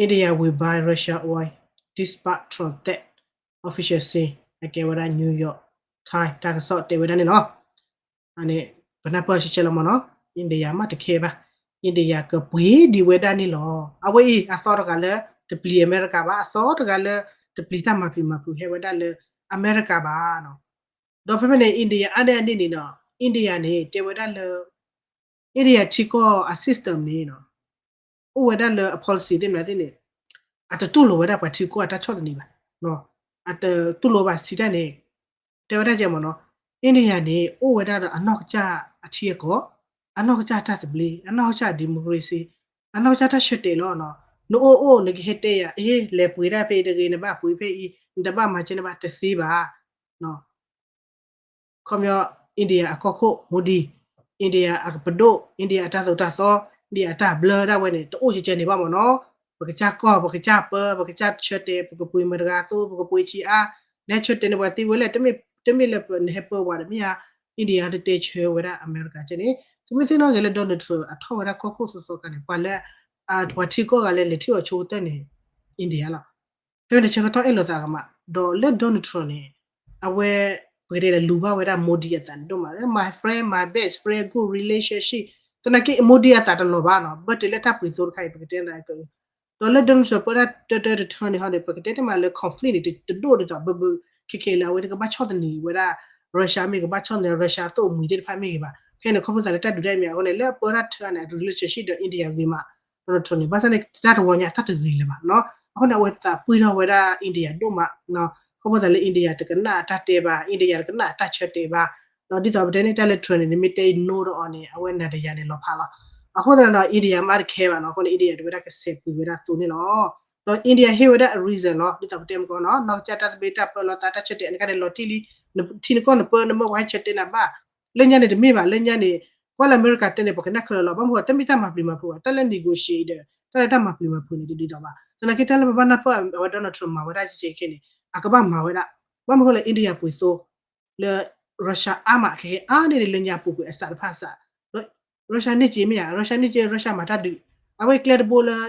India will buy Russia oil, despite Trump threat, official say အကဲဝဲဒၣ် New York Times တၢ်ကစီၣ်တဲဝဲဒၣ်န့ၣ်လီၤ. အန့ၣ် ပနၢ်ပၢၢ်ဆဲးဆဲးလီၤမ့ၢ်နီၤ India မ့ၢ်တခဲဘၣ် India ကပှ့ၤဒံးဝဲဒၣ်န့ၣ်လီၤ. အဝဲအံၤအသီတဂၤလၢ တပျံၤအမဲရကၤဘၣ် အသီတဂၤလၢ တပျံၤတၢ်မၤပျံၤမၤဖုးဟဲဝဲဒၣ်လၢအမဲရကၤဘၣ်နီၤ. ဒီးဖဲဖဲန့ၣ် India အါန့ၢ်အန့ၣ်န့ၣ်နီၤ India န့ၣ် တဲဝဲဒၣ်လၢ India ထံကီၢ်အ system န့ၣ်နီၤ အိၣ်ဝဲဒၣ်လၢအ policy သ့ၣ်မနုၤသ့ၣ်န့ၣ် အတတူၢ်လိာ်ဝဲဒၣ်ပှၤထံကီၢ်အတၢ်ဆီၣ်သနံးဘၣ်. အတတူၢ်လိာ်ဘၣ်စံးတၢ်န့ၣ် တဲဝဲဒၣ်ကဲမ့ၢ်နီၤ India န့ၣ် အိၣ်ဝဲဒၣ်ဒီးအနီၢ်ကစၢ်အထံအကီၢ် အနီၢ်ကစၢ်တၢ်သဘျ့ အနီၢ်ကစၢ် democracy အနီၢ်ကစၢ်တၢ်ဆၢတဲာ်လီၤ. နအိၣ်အိၣ် နကဟဲတဲယၤ အ့ လဲၤပှ့ၤတၢ်ဖဲအံၤတဂ့ၤ နဘၣ်ပှ့ၤဖဲအံၤ နတဘၣ်မၤကဲ နဘၣ်တသ့ဘၣ် ခီပညီ India အကီၢ်ခိၣ် Modi, India အပဒိၣ် India အတၢ်သိၣ်တၢ်သီ India အတၢ်ဘျၢဒၣ်ဝဲန့ၣ် တအိၣ်ကဲကဲန့ၣ်ဘၣ်မ့ၢ်နီၤ. ပကစၢ်ကီၢ် ပကစၢ်ပၢ ပကစၢ်ဆၢတဲာ် ပကပှ့ၤမတၤတဂၤအသိး ပကပှ့ၤဆံးအါ လဲၤဆၢတဲာ်န့ၣ်ပှၤသံဝဲလဲၣ် တမ့ၢ်လၢနဟဲပၢဝဲဒီးမ့ၢ်ဧါ. India တတဲဆၢဝဲဒၣ်အမဲရကၤကဲန့ၣ် သုမ့ၢ်သ့ၣ်နီၣ်ဂ့ၤလၢ Donald Trump အထီၣ်ဝဲဒၣ်ကီၢ်ခိၣ်သီသီခါန့ၣ် ပှၤလၢ ပှၤထံကီၢ်ဂၤလၢလဲၤထံၣ်အီၤဆိကတၢၢ်န့ၣ် India လီၤ. တဲဝဲန့ၣ်ဆၢကတီၢ်အဲၣ်လိာ်သးကမး ဒီးလၢ Donald Trump န့ၣ် အဝဲ ပကတဲလၢလူၤဘၣ်ဝဲဒၣ် Modi အသးန့ၣ်ဒိၣ်မးလၢ my friend, my best friend, good relationship သနာ်က့ Modi အသးတလီၤဘၣ်နီၤ ဘၣ်တုၤလၢတၢ်ပှ့ၤသိတခါအံၤ ပကတဲသးက ဒီးလၢ Donald Trump ပၢတၢ်တၢတၢတထၢန့ၣ်ဟီန့ၣ် ပကတဲတမးလၢ conflict န့ၣ် တဒိၣ်ဒ်သိးဘၣ်ဘၣ် ခဲခဲလၢာ်အဝဲသ့ၣ်ကဘၣ်ဆီၣ်သနံးဝဲဒၣ် Russia မ့ၢ်ဂ့ၤ ကဘၣ်ဆီၣ်သနံး Russia အသိၣ်အမှံၤသ့ၣ်တဖၣ်မ့ၢ်ဂ့ၤဘၣ် ခဲန့ၣ် ခီဖျိသးလၢတၢ်ဒုးတၢ်အံၤမ့ၢ်အဃိန့ၣ် လၢအပၢတၢ်တထၢန့ၣ် အ relationship ဒီး India ဂ့ၤမး Donald Trump န့ၣ် ဘၣ်ဆၣ်န့ၣ် တၢ်တဝီညါတၢ်တဂ့ၤလၢၤဘၣ်နီၤ အဃိန့ၣ် အဝဲသးပှံၢ်ထီၣ်ဝဲဒၣ် India ဒိၣ်မး ခီဖျိသးလၢ India တကနၣ်အတၢ်တဲဘၣ် India တကနၣ်အတၢ်ဆၢတဲာ်ဘၣ် ဒီးဒ်သိးပတဲန့ၣ် တၢ်လၢ Trump န့ၣ် နမ့ၢ်တဲ no ဒီးအီၤန့ၣ် အဝဲနၤဒီးယၤန့ၣ်လီၤဖးလီၤ. အဃိသတးဒီး India မ့ၢ်တခဲဘၣ်နီၤ အဃိန့ၣ် India တဝဲဒၣ်ကစဲးပှ့ၤဝဲဒၣ်သိန့ၣ်လီၤ. ဒီး India ဟ့ၣ်ဝဲဒၣ်အ reason လီၤ ဒ်သိးပတဲမကီနီၤ နီၢ်ကစၢ်တၢ်သဘျ့တၢ်ပၢလီၤသးတၢ်ဆၢတဲာ် အနကါန့ၣ်လီၤတံၢ်လံ ထံနကီၢ်နပၢနမၢပှၤဟဲဆၢတဲာ်နၤဘၣ်. လၢညါန့ၣ်တမ့ၢ်ဘၣ်, လၢညါန့ၣ် ကွၢ်လၢအမဲရကၤတဲန့ၣ် ပကနၣ်ခဲလၢာ်လီၤ. ဘၣ်မနုၤဃိ တၢ်မ့ၢ်တၢ်မၤပျံၤမၤဖုးဘၣ်, တၢ်လၢ negotiate ဒီး တၢ်လၢတၢ်မၤပျံၤမၤဖုးန့ၣ် တဒ်သိးဘၣ်. သနာ်က့တၢ်လၢပဘၣ်နၢ်ပၢၢ်အဝဲ Donald Trump မၤဝဲဒၣ်ကဲကဲန့ၣ် အကဘၣ်မၤဝဲဒၣ်. ဘၣ်မနုၤဃိလဲၣ် India ပှ့ၤသိ လၢ Russia အါမး ခဲကဲအါန့ၢ်ဒံးလၢညါပူၤကွံာ်အစးတဖၣ်စး, Russia န့ၢ်က့မ့ၢ်ဧါ, Russia န့ၢ်က့ Russia မၤတၢ်ဒုး, အဝဲကျဲတဘိလၢ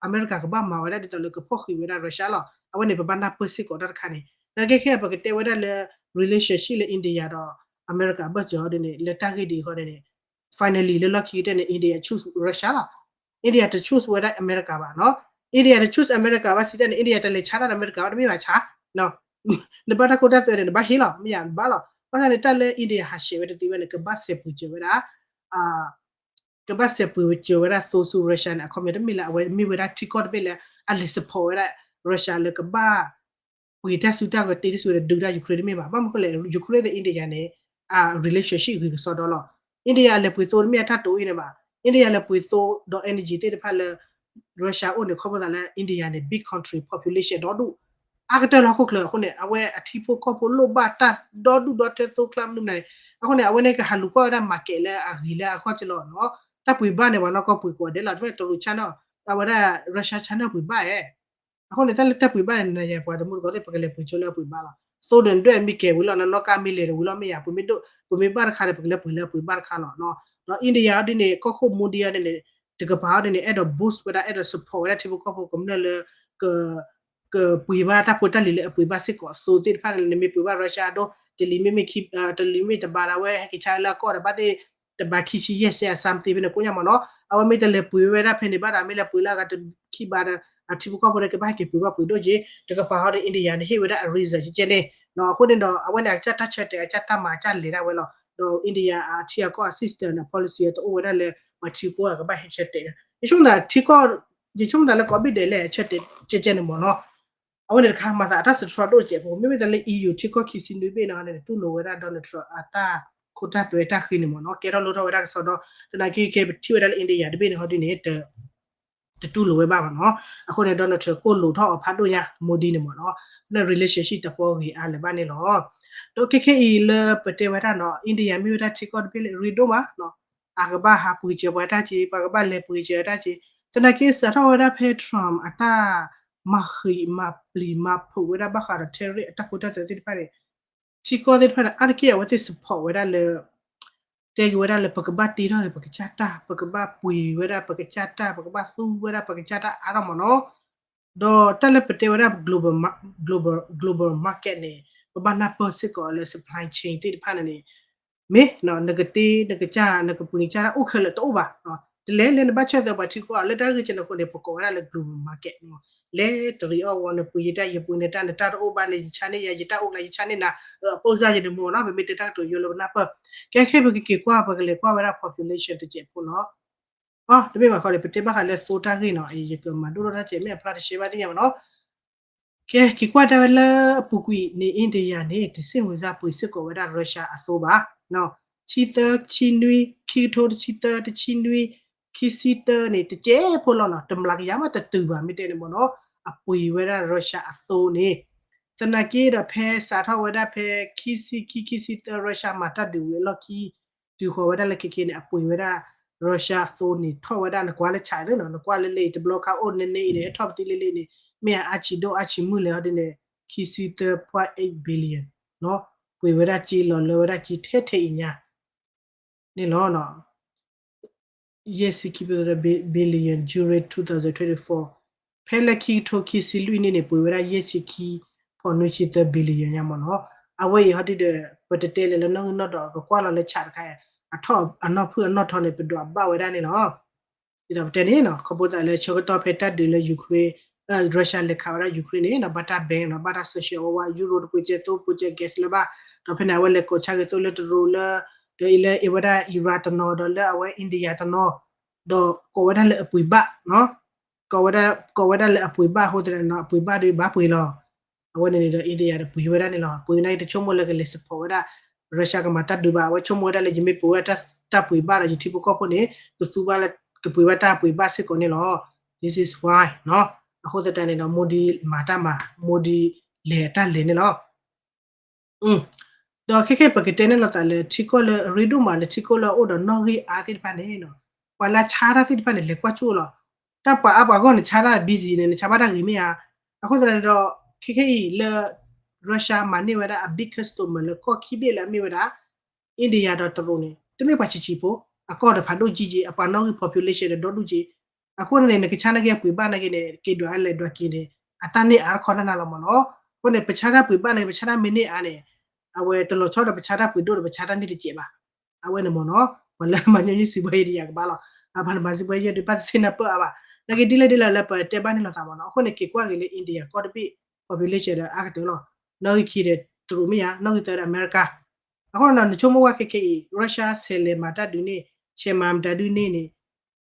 အမဲရကၤကဘၣ်မၤဝဲဒၣ်ဒ်သိးလၢကဖီၣ်ဃံးဝဲဒၣ် Russia လီၤ. အဝဲန့ၣ် ပဘၣ်နၢ်ပၢၢ်စ့ၢ်ကီးတၢ်တခါန့ၣ်, သနာ်က့ခဲအံၤပကတဲဝဲဒၣ်လၢ relationship လၢ India ဒီး အမဲရကၤဘၢၣ်စၢၤအီၤဒ်န့ၣ် လၢတၢ်ဂ့ၢ်ဒ်အံၤဃီဒ်န့ၣ် finally လၢလီၢ်ခံကတၢၢ်န့ၣ် India choose Russia လီၤ. India တ choose ဝဲဒၣ်အမဲရကၤဘၣ်နီၤ. India တ choose အမဲရကၤဘၣ်စံးတၢ်န့ၣ် India တလဲၤဆါတၢ်ဒီးအမဲရကၤဘၣ် တမ့ၢ်ဘၣ်ဆါ, နဘၣ်တၢ်ခိတၢ်သွဲန့ၣ် နဘၣ်ဟ့ၣ်လီၤ မ့ၢ်ယၤနဘၣ်လီၤ. ဘၣ်ဆၣ်န့ၣ် တၢ်လၢ India ဟးဆှဲးဝဲတသ့ဝဲန့ၣ် ကဘၣ်စဲးပှ့ၤစၢၤဝဲဒၣ် ကဘၣ်စဲးပှ့ၤစၢၤဝဲဒၣ်သိဆူ Russia န့ၣ် အခီပညီတမ့ၢ်လၢအဝဲမ့ၢ်ဝဲဒၣ်ထံကီၢ်တဘ့ၣ်လၢအလဲၤ support ဝဲဒၣ် Russia လၢကဘၣ် ပှ့ၤတၢ်စုတၢ်ကတ့တစုဝဲဒၣ်ဒုးတၢ် Ukraine တမ့ၢ်ဘၣ်. ဘၣ်မနုၤဃိလဲၣ် Ukraine ဒီး India န့ၣ် အ relationship ဂ့ၤကစီဒီလီၤ. India အလဲၤပှ့ၤသိတမ့ၢ်အတၢ်တိၤအံၤန့ၣ်ဘၣ်. India လဲၤပှ့ၤသိဒီး energy သ့ၣ်တဖၣ်လၢ Russia အိၣ်န့ၣ် ခီဖျိသးလၢ India န့ၣ် big country population ဒီဒူၣ် အါကတၢၢ်လၢဟီၣ်ခိၣ်ချၢအဃိန့ၣ် အဝဲအထံဖိကီၢ်ဖိလိၣ်ဘၣ်တၢ်ဒီဒူၣ်ဒီထၢသိကျါမနုၤမနုၤန့ၣ် အဃိန့ၣ် အဝဲန့ၣ်ကဟးလူၤကွၢ်ဝဲဒၣ် market လၢအဂ့ၤလၢအဂီၢ်ကလီၤနီၤ. တၢ်ပှ့ၤဘၣ်န့ၣ် ပှၤနီၢ်ကီၢ်ပှ့ၤကိးဂၤဒဲးလီၤ. တမ့ၢ်တရူး China အဝဲဒၣ် Russia China ပှ့ၤဘၣ်ဧါ. အဃိန့ၣ် တၢ်လၢတၢ်ပှ့ၤဘၣ်န့ၣ် နၤယၤပှၤတမူတကိးသ့ၣ် ပကလဲၤပှ့ၤကၠိလၢအပှ့ၤဘၣ်လီၤ. သိဒၢးဒွဲၣ်မ့ၢ်ကဲဝံၤလီၤ နနီၢ်ကါမ့ၢ်လဲၤတဝံၤလီၤ မ့ၢ်ယၤ ပမ့ၢ်ဘၣ်တခါဒီး ပကလဲၤပှ့ၤလၢအပှ့ၤဘၣ်တခါလီၤ. ဒီး India အီၤဒ်န့ၣ် ကီၢ်ခိၣ် Modi အီၤဒ်န့ၣ် တကပၤအီၤဒ်န့ၣ် အဲၣ်ဒိး boost ဝဲဒၣ် အဲၣ်ဒိး support ဝဲဒၣ်ထံဖိကီၢ်ဖိ ကမျၢၢ်လၢ ကပှ့ၤဘၣ်တၢ်ဖိတၢ်လံၤလၢအပှ့ၤဘၣ်စ့ၢ်ကီးအသိသ့ၣ်တဖၣ်န့ၣ် နမ့ၢ်ပှ့ၤဘၣ် Russia အဒိ တလံၤမ့မ့ၢ် တလံၤမ့ၢ်တဘါဒီး အဝဲဟဲက့ၤဆါလၢအကီၢ်ဒီး ဘၣ်သ့ၣ် တဘါခံဆံယဲၢ်စဲး အ something ဖဲန့ၣ်ကိညါမ့ၢ်နီၤ. အဝဲမ့ၢ်တလဲၤပှ့ၤဝဲဒၣ်ဖဲန့ၣ်ဘၣ်ဒီး မ့ၢ်လဲၤပှ့ၤလၢအဂၤတခံဘါဒီး အထံဖိကီၢ်ဖိန့ၣ် ကဘၣ်ဟဲက့ၤပှ့ၤဘၣ်ပှ့ၤဒိၣ်က့ၤ တကပၤဟီဒီး India န့ၣ် ဟ့ၣ်ဝဲဒၣ်အ reason ကဲကဲန့ၣ်နီၤ. အဃိန့ၣ်ဒီး အဝဲန့ၣ် အကစၢ်တၢ်ဆၢတဲာ် အကစၢ်တၢ်မၤ အကစၢ်လဲၤဒၣ်ဝဲလီၤ. ဒီး India အထံအကီၢ်အ system န့ၣ် policy တအိၣ်ဝဲဒၣ်လၢ ပှၤထံဖိကီၢ်ဖိကဘၣ်ဟဲဆၢတဲာ်ဒီး ယဆိကမိၣ်သးထံကီၢ် ယဆိကမိၣ်သးလၢကိးဘ့ၣ်ဒဲးလဲၣ် ဆၢတဲာ်ကဲကဲန့ၣ်မ့ၢ်နီၤ. အဝဲန့ၣ်တခါ မၤသးအတၢ်စထြီဒိၣ်စဲးဖိ မ့မ့ၢ်တၢ်လၢ EU ထံကီၢ်ခံဆံနွံဘ့ၣ်န့ၣ် တူၢ်လိာ်ဝဲဒၣ် Donald Trump အတၢ်ခိတၢ်သွဲတၢ်ဃံန့ၣ်မ့ၢ်နီၤ ကဲထီၣ်လိၣ်ထီၣ်ဝဲဒၣ်ကစီဒီ သနာ်က့ကဲပထံၣ်ဝဲဒၣ်လၢ India တဘ့ၣ်န့ၣ် ဟီဒ်န့ၣ် တတူၢ်လိာ်ဝဲဘၣ်မ့ၢ်နီၤ. အဃိန့ၣ် Donald Trump ကိၢ်လိာ်ထီၣ်အီၤဖးဒိၣ်ညါ Modi န့ၣ်မ့ၢ်နီၤ လၢ relationship တၢ်ပီဂ့ၤအါလၢၤဘၣ်န့ၣ်လီၤ. ဒီးခဲခဲအံၤလၢပတဲဝဲဒၣ်နီၤ India မ့ၢ်ဝဲဒၣ်ထံကီၢ်တဘ့ၣ်လၢအရ့ဒိၣ်မးနီၤ အကဘၣ်ဟးပှ့ၤစၢၤပှၤတၢ်က့ ပှၤကဘၣ်လဲၤပှ့ၤစၢၤတၢ်က့ သနာ်က့စးထီၣ်ဝဲဒၣ်ဖဲ Trump အတၢ်မၤဃံးမၤပျံၤမၤဖုးဝဲဒၣ်ဘၣ်ဃးဒီး tariff အတၢ်ခိတၢ်သွဲသ့ၣ်တဖၣ်န့ၣ် ထံကီၢ်သ့ၣ်တဖၣ်န့ၣ် အါတက့ၢ်အဝဲသ့ၣ် support ဝဲဒၣ်လၢ တဲက့ၤဝဲဒၣ်လၢပကဘၣ်တ့ထီၣ်က့ၤပကစၢ်တၢ် ပကဘၣ်ပှ့ၤဝဲဒၣ်ပကစၢ်တၢ် ပကဘၣ်သူဝဲဒၣ်ပကစၢ်တၢ်အါထီၣ်မ့ၢ်နီၤ. ဒီးတၢ်လၢပတဲဝဲဒၣ် global global market န့ၣ် ပဘၣ်နၢ်ပၢၢ်စ့ၢ်ကီးလၢ supply chain သ့ၣ်တဖၣ်န့ၣ်န့ၣ် မ့ၢ်နကတ့နကစၢ် နကပှ့ၤနကစၢ်တၢ်အိၣ်ခဲလၢာ်တအိၣ်ဘၣ်. တလဲၤလၢနဘၣ်ဆၢၣ်သၢပှၤထံကီၢ် လၢတၢ်ဂ့ၢ်ကဲန့ၣ်အဃိန့ၣ် ပကိးဝဲဒၣ်လၢ global market လဲၤတရံးအီၣ်ဝီ နပှ့ၤယတၢ် ယပှ့ၤနတၢ် နတၢ်တအိၣ်ဘၣ်န့ၣ် ယဆါန့ၢ်ယၤ ယတၢ်အိၣ်ကျါ ယဆါန့ၢ်နၤ အပိစၢ်ယန့ၣ်မ့ၢ်နီၤ ပမ့ၢ်တဲတၢ်ကတိၤယိလၢပနၢ်ပၢၢ် ကဲခဲပကက့ၤကွၢ် ပကလဲၤကွၢ်ဝဲဒၣ် population တစဲးဖိနီၤ. အ တမ့ၢ်ဘၣ်ခီန့ၣ် ပတဲဘၣ်ဃးလၢသိတၢ်ဂ့ၢ်နီၤ ယကမၤဒိၣ်ထီၣ်တၢ်စဲး မ့ၢ်အဖျါတရှဲဘၣ်သ့ၣ်ညါမ့ၢ်နီၤ ကဲ က့ၤကွၢ်တၢ်ဝဲလၢအပူၤကွံာ်န့ၣ် India န့ၣ် တစ့ၣ်မုာ်စၢ်ပှ့ၤစ့ၢ်ကီးဝဲဒၣ် Russia အသိဘၣ်. ဆံသၢ ဆံနွံ ခံကထိတဆံသၢ တဆံနွံ ခံဆံသၢန့ၣ် တစဲးဖိလီၤနီၤ တမျးကယၤမးတတုၤဘၣ် မ့ၢ်တဲန့ၣ်မ့ၢ်နီၤ အပှ့ၤဝဲဒၣ် Russia အသိန့ၣ် သနာ်က့ဒီးဖဲစးထီၣ်ဝဲဒၣ်ဖဲ ခံဆံခံ ခံဆံသၢ Russia မၤတၢ်ဒုးဝံၤအလီၢ်ခံ တုၤဃီၤဝဲဒၣ်လၢခဲခဲန့ၣ် အပှ့ၤဝဲဒၣ် Russia အသိန့ၣ် ထီၣ်ဝဲဒၣ် နကွၢ်လၢဆးသ့နီၤ နကွၢ်လၢလၢအံၤ တဘျီခါအိၣ်န့ၣ်န့ၣ်အံၤန့ၣ် ဟဲထီၣ်ပသံလၢလၢအံၤန့ၣ် မ့ၢ်အါဆံးဒိၣ်အါဆံးမုၢ်လဲၣ်ဟီဒ်န့ၣ် ခံဆံသၢ point eight billion နီၤ ပှ့ၤဝဲဒၣ်က့ လီၤလၢဝဲဒၣ်က့ ထဲထဲအံၤညါ န့ၣ်လီၤ. ယဲၢ်ဆံခံ billion during two thousand twenty-four ဖဲလၢခံကထိခံဆံလွံၢ်နံၣ်န့ၣ် ပှ့ၤဝဲဒၣ်ယဲၢ်ဆံခံ point နွံဆံသၢ billion ညါမ့ၢ်နီၤ. အဝဲအံၤဟီဒ်ဒီး ပတတဲလၢၤလၢနီၣ်ဂံၢ်နီၣ်ဒွး ပကွၢ်လီၤလၢဆးတခါ အထီၣ်အနီၢ်ဖုၣ်အနီၢ်ထီန့ၣ် ပဒွးဘၣ်ဝဲဒၣ်န့ၣ်လီၤ. ဒ်သိးပတဲန့ၣ်နီၤ ခီဖျိသးလၢဆၢကတီၢ်ဖဲတၢ်ဒုးလၢ Ukraine Russia လဲၤခးဝဲဒၣ် Ukraine န့ၣ်နီၤ ဘၣ်တၢ် ban နီၤ ဘၣ်တၢ် sanction ဝဲဝဲ Europe တပှ့ၤစၢၤသိ ပှ့ၤစၢၤ gas လၢၤဘၣ် ဒီးဖဲန့ၣ် အဝဲလဲၤကိးဆါက့ၤသိလၢတရူးလၢ ဒီးအံၤလၢအဝဲဒၣ် Iran တနီၤ ဒီးလၢအဝဲ India တနီၤ ဒီးကိးဝဲဒၣ်လၢအပှ့ၤဘၣ်နီၤ ကိးဝဲဒၣ် ကိးဝဲဒၣ်လၢအပှ့ၤဘၣ်အဃိသတးန့ၣ်နီၤ အပှ့ၤဘၣ်ဒီးဘၣ်ပှ့ၤလီၤ. အဝဲန့ၣ်န့ၣ်ဒီး India ဒီးပှ့ၤဝဲဒၣ်န့ၣ်လီၤ. ပှ့ၤန့ၣ်တဆိကမိၣ်လၢကလဲၤ support ဝဲဒၣ် Russia ကမၤတၢ်ဒုးဘၣ် အဝဲဆိကမိၣ်ဝဲဒၣ်လၢယမ့ၢ်ပှ့ၤဝဲဒၣ်တၢ်ပှ့ၤဘၣ်ဒီး ယထံဖိကီၢ်ဖိန့ၣ် ကသူဘၣ်လၢ ကပှ့ၤဘၣ်တၢ်ပှ့ၤဘၣ်စ့ၢ်ကီးန့ၣ်လီၤ. This is why နီၤ အဃိသတးန့ၣ်ဒီး Modi မၤတၢ်မၤ Modi လဲၤတၢ်လဲၤန့ၣ်လီၤ. ဒီးခဲခဲပကတဲန့ၣ်လိာ်သးလၢထံကီၢ်လၢအရ့ဒိၣ်မးလၢထံကီၢ်လၢအအိၣ်ဒီးနီၣ်ဂံၢ်အါသ့ၣ်တဖၣ်န့ၣ်, ပှၤလၢဆါတၢ်သ့ၣ်တဖၣ်န့ၣ် လဲၤကွၢ်ကၠိလီၤ. တၢ်ပှၤအါပှၤဂီၢ်န့ၣ် ဆါတၢ် busy န့ၣ် နဆါဘၣ်တၢ်ဂ့ၤမ့ၢ်ဧါ. အဃိသတးန့ၣ်ဒီး ခဲခဲအံၤလၢ Russia မၤန့ၢ်ဝဲဒၣ်အ big customer လၢကီၢ်ခံဘ့ၣ်လၢအမ့ၢ်ဝဲဒၣ် India ဒီးတရူးန့ၣ် တမ့ၢ်ပှၤဆံးဆံးဖိ, အကီၢ်ဒီးဖးဒိၣ်ကံက့, အပှၤနီၣ်ဂံၢ် population ဒီးဒီဒူၣ်က့. အဃိန့ၣ် နကဆါနာ်က့အပှ့ၤဘၣ်နာ်က့န့ၣ် က့ၤဒွးလဲၤဒွးက့ၤန့ၣ် အတၢ်န့ၢ်အါတခီနၢ်နၢ်လီၤမ့ၢ်နီၤ. အဃိန့ၣ် ပဆါတၢ်ပှ့ၤဘၣ်နာ်က့ ပဆါတၢ်မ့ၢ်န့ၢ်အါန့ၣ် အဝဲတလီၤဆီဒီးပဆါတၢ်ပှ့ၤဒိၣ်ဒီးပဆါတၢ်န့ၢ်တစဲးဘၣ်. အဝဲန့ၣ်မ့ၢ်နီၤ ပှၤလၢမၤညီနုၢ်စံးဘှါယဲဒ်ယၤကဘၣ်လီၤ. အပှၤမၤစံးဘှါယဲဒ်ဘၣ်သ့ၣ်သ့ၣ်နၢ်ပၢၢ်အါဘၣ်. နာ်က့ဒ်လဲၣ်ဒ်လဲၣ်လၢပတဲဘၣ်န့ၣ်လိာ်သးမ့ၢ်နီၤ. အဃိန့ၣ် က့ၤကွၢ်က့ၤလၢ India ကီၢ်တဘ့ၣ် population ဒီးအါကတၢၢ်လီၤ. နီၣ်ဂံၢ်ခံဒီးတရူးမ့ၢ်ဧါ, နီၣ်ဂံၢ်သၢဒီးအမဲရကၤ အဃိန့ၣ် နဆိကမိၣ်ဝဲခဲခဲအံၤ Russia ဆဲးလဲၤမၤတၢ်ဒုးန့ၢ်, ဆဲးမၤမတၤဒုးန့ၢ်န့ၣ်,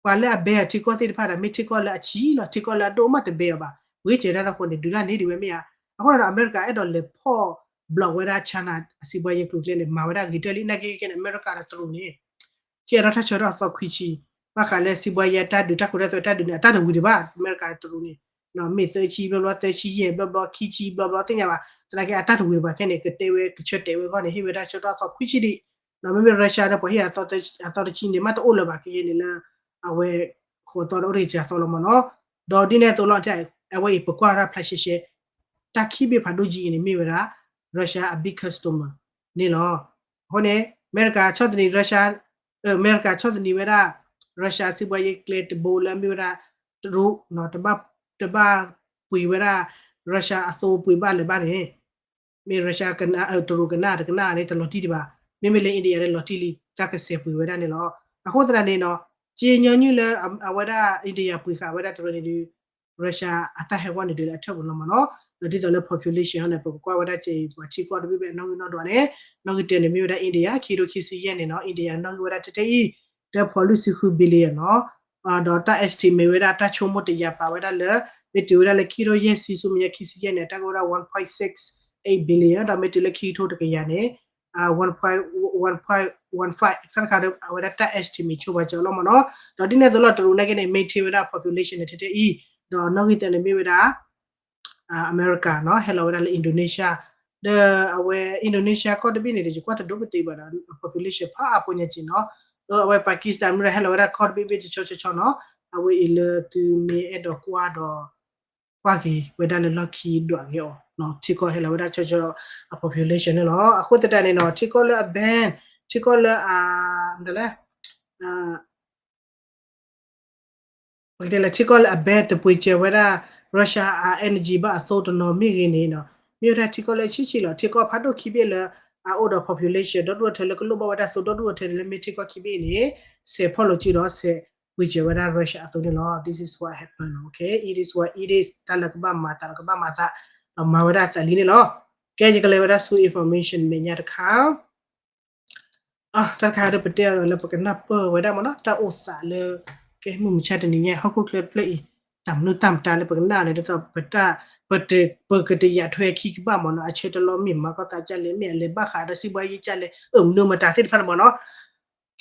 ပှၤလၢအဘဲအီၤထံကီၢ်သ့ၣ်တဖၣ်ဒီး မ့ၢ်ထံကီၢ်လၢအဆံးလီၤ, ထံကီၢ်လၢအဒိၣ်မးတဘဲအီၤဘၣ်, ဝံၤစဲးတၢ်တၢ်ဃိန့ၣ် ဒုးတၢ်န့ၢ်ဒံးဝဲမ့ၢ်ဧါ. အဃိန့ၣ်ဒီး အမဲရကၤအဲၣ်ဒိးလဲၤဖီၣ် block ဝဲဒၣ် China အစံးဘှါယဲကျိၤကျဲန့ၣ် မၤဝဲဒၣ်ဂ့ၤတၢၢ်လံ. နာ်က့ခဲန့ၣ် အမဲရကၤဒီးတရူးန့ၣ် ဟ့ၣ်အီၤတၢ်ဆၢကတီၢ်အသီခွံဆံ, ဘၣ်ဃးလၢစံးဘှါယဲတၢ်ဒုးတၢ်ခိတၢ်သွဲတၢ်ဒုးန့ၣ် အတၢ်တဝံၤဒံးဘၣ်, အမဲရကၤဒီးတရူးန့ၣ် မ့ၢ်သၢဆံဘျီဘျီ သၢဆံယဲၢ်ဘျီဘျီ ခံဆံဘျီဘျီသ့ၣ်ညါဘၣ်, သနာ်က့အတၢ်တဝံၤဘၣ်ခဲန့ၣ် ကတဲဝဲကဆၢတဲာ်ဝဲအဂီၢ်န့ၣ် ဟ့ၣ်ဝဲဒၣ်ဆၢကတီၢ်အသီခွံဆံဒံး, မ့မ့ၢ် Russia ဒီးပှၤဟ့ၣ်အသီတဆံန့ၣ် မ့ၢ်တအိၣ်လၢၤဘၣ် ခဲခဲန့ၣ်လၢ အဝဲ ဃိးသီဒီးအိၣ်တ့ၢ်စှၤသီလီၤမ့ၢ်နီၤ. ဒီးဒ်န့ၣ်အသိးလီၤ အဝဲအံၤပကွၢ်ဝဲဒၣ်ဖျါရှဲရှဲ တၢ်ခံဘ့ၣ်ဖးဒိၣ်ကံအံၤန့ၣ် မ့ၢ်ဝဲဒၣ် Russia အ big customer န့ၣ်လီၤ. အဃိန့ၣ် အမဲရကၤဆီၣ်သနံး Russia, အမဲရကၤဆီၣ်သနံးဝဲဒၣ် Russia စံးဘှါယဲကျဲတဘိလၢအမ့ၢ်ဝဲဒၣ် တရူး တဘၣ်ပှ့ၤဝဲဒၣ် Russia အသိပှ့ၤဘၣ်လၢၤဘၣ်န့ၣ် မ့ၢ် Russia ကနၣ် တရူးကနၣ်တကနၣ်န့ၣ် တလီၤတံၢ်ဒံးဘၣ်, မ့မ့ၢ်လၢ India န့ၣ်လီၤတံၢ်လံ တၢ်ကဆဲးပှ့ၤဝဲဒၣ်န့ၣ်လီၤ. အဃိသတးန့ၣ်နီၤ ကညီနုၢ်လၢအဝဲဒၣ် India ပှ့ၤဃာ်ဝဲဒၣ်တရူးန့ၣ်ဒီး Russia အတၢ်ဟဲဝဲန့ၣ်ဒုးလၢအထၢၣ်ပူၤလီၤမ့ၢ်နီၤ. ဒီးဒ်သိးလၢ population ဟီန့ၣ် ပကကွၢ်ဝဲဒၣ်ကဲအံၤ ပှၤထံကီၢ်တဘ့ၣ်ဘၣ်နီၣ်ဂံၢ်နီၣ်ဒွးန့ၣ် နီၣ်ဂံၢ်တၢန့ၣ် မ့ၢ်ဝဲဒၣ် India ခံကထိခံဆံယဲၢ်န့ၣ်နီၤ India နီၣ်ဂံၢ်ဝဲဒၣ်ထဲထဲအံၤ တၢဖီၣ်လွံၢ်ဆံဃု billion နီၤ. ဒီးတၢ် estimate ဝဲဒၣ်တၢ်ဆိကမိၣ်တယာ်ပာ်ဝဲဒၣ်လၢ မ့ၢ်တုၤဝဲဒၣ်လၢခံကထိယဲၢ်ဆံဆူမဲာ်ညါခံဆံယဲၢ်န့ၣ် အတၢ်ကဝဲဒၣ် one point six eight billion ဒီးမ့ၢ်တုၤလၢခံကထိတကယၤန့ၣ် one point one five တခါတခါဒီး အဝဲဒၣ်တၢ် estimate ဆိပာ်စၢၤအလီၢ်မ့ၢ်နီၤ. ဒီးဒ်န့ၣ်အသိးလီၤ တရူးနာ်က့န့ၣ် maintain ဝဲဒၣ် population န့ၣ်ထဲထဲအံၤ ဒီးနီၣ်ဂံၢ်တၢန့ၣ်မ့ၢ်ဝဲဒၣ် အမဲရကၤနီၤ ဟဲလီၤဝဲဒၣ်လၢ Indonesia ဒီးအဝဲ Indonesia ကီၢ်တဘ့ၣ်န့ၣ်ဒီး ယကွၢ်တဒိၣ်ကသ့ဘၣ်ဒီး population ဖးအါဖိညါက့နီၤ. ဒီးအဝဲ Pakistan မ့ၢ်ဒီးဟဲလီၤဝဲဒၣ်ကီၢ်တဘ့ၣ်ဘ့ၣ်တဆီဆီဆီနီၤ. အဝဲအံၤလၢသုမ့ၢ်အဲၣ်ဒိးကွၢ်ဒီး ကွၢ်က့ၤဝဲဒၣ်လၢလီၢ်ခံဒွးက့ၤအီၤ ထံကီၢ်ဟဲလီၤဝဲဒၣ်ဆီဆီအ population န့ၣ်လီၤ. အဃိသတးန့ၣ်နီၤ ထံကီၢ်လၢအ ban ထံကီၢ်လၢအ မ့ၢ်လဲၣ် ပကတဲလၢထံကီၢ်လၢအ ban တပှ့ၤစၢၤဝဲဒၣ် Russia အ energy ဘၣ်အသိတနီၤမ့ၢ်ဂ့ၤန့ၣ်နီၤ မ့ၢ်ဝဲဒၣ်ထံကီၢ်လၢဆံးဆံးလီၤ. ထံကီၢ်ဖးဒိၣ်ခံဘ့ၣ်လၢအအိၣ်ဒီး population ဒီဒူၣ်အထၢလၢကလိၣ်ဘၣ်ဝဲဒၣ်သိဒီဒူၣ်အထၢန့ၣ်လၢမ့ၢ်ထံကီၢ်ခံဘ့ၣ်န့ၣ် ဆဲးဖီၣ်လိာ်စုဒီးဆဲးပှ့ၤစၢၤဝဲဒၣ် Russia အသိန့ၣ်လီၤ. This is what happened, okay, it is what it is တၢ်လၢကဘၣ်မၤသးဒီးကဘၣ်မၤသး ဒီးမၤဝဲဒၣ်အသးလံန့ၣ်လီၤ. ကဲ ယကလဲၤဝဲဒၣ်ဆူ information မဲာ်ညါတခါ တၢ်တခါဒီးပတဲအီၤလၢပကနၢ်ပၢၢ်ဝဲဒၣ်မ့ၢ်နီၤ တၢ်အိၣ်သးလၢ ကဲမုၢ်မဆါတနံၤညါ ဟီၣ်ခိၣ်ချၢတဖျၢၣ်အံၤ တၢ်မနုၤတၢ်မတၤလၢပကနၣ်န့ၣ် ဒ်သိးပတၢ် ပတ ပကတယာ်ထွဲခံကဘၣ်မ့ၢ်နီၤ အဆၢတလီၢ်မ့ၢ်မၤကီၢ်သးဒ်လဲၣ် မ့ၢ်အလဲၤဘၣ်ဃးဒီးစံးဘှါယံာ်ကလဲၣ် အၢ မနုၤမတၤသ့ၣ်တဖၣ်န့ၣ်မ့ၢ်နီၤ.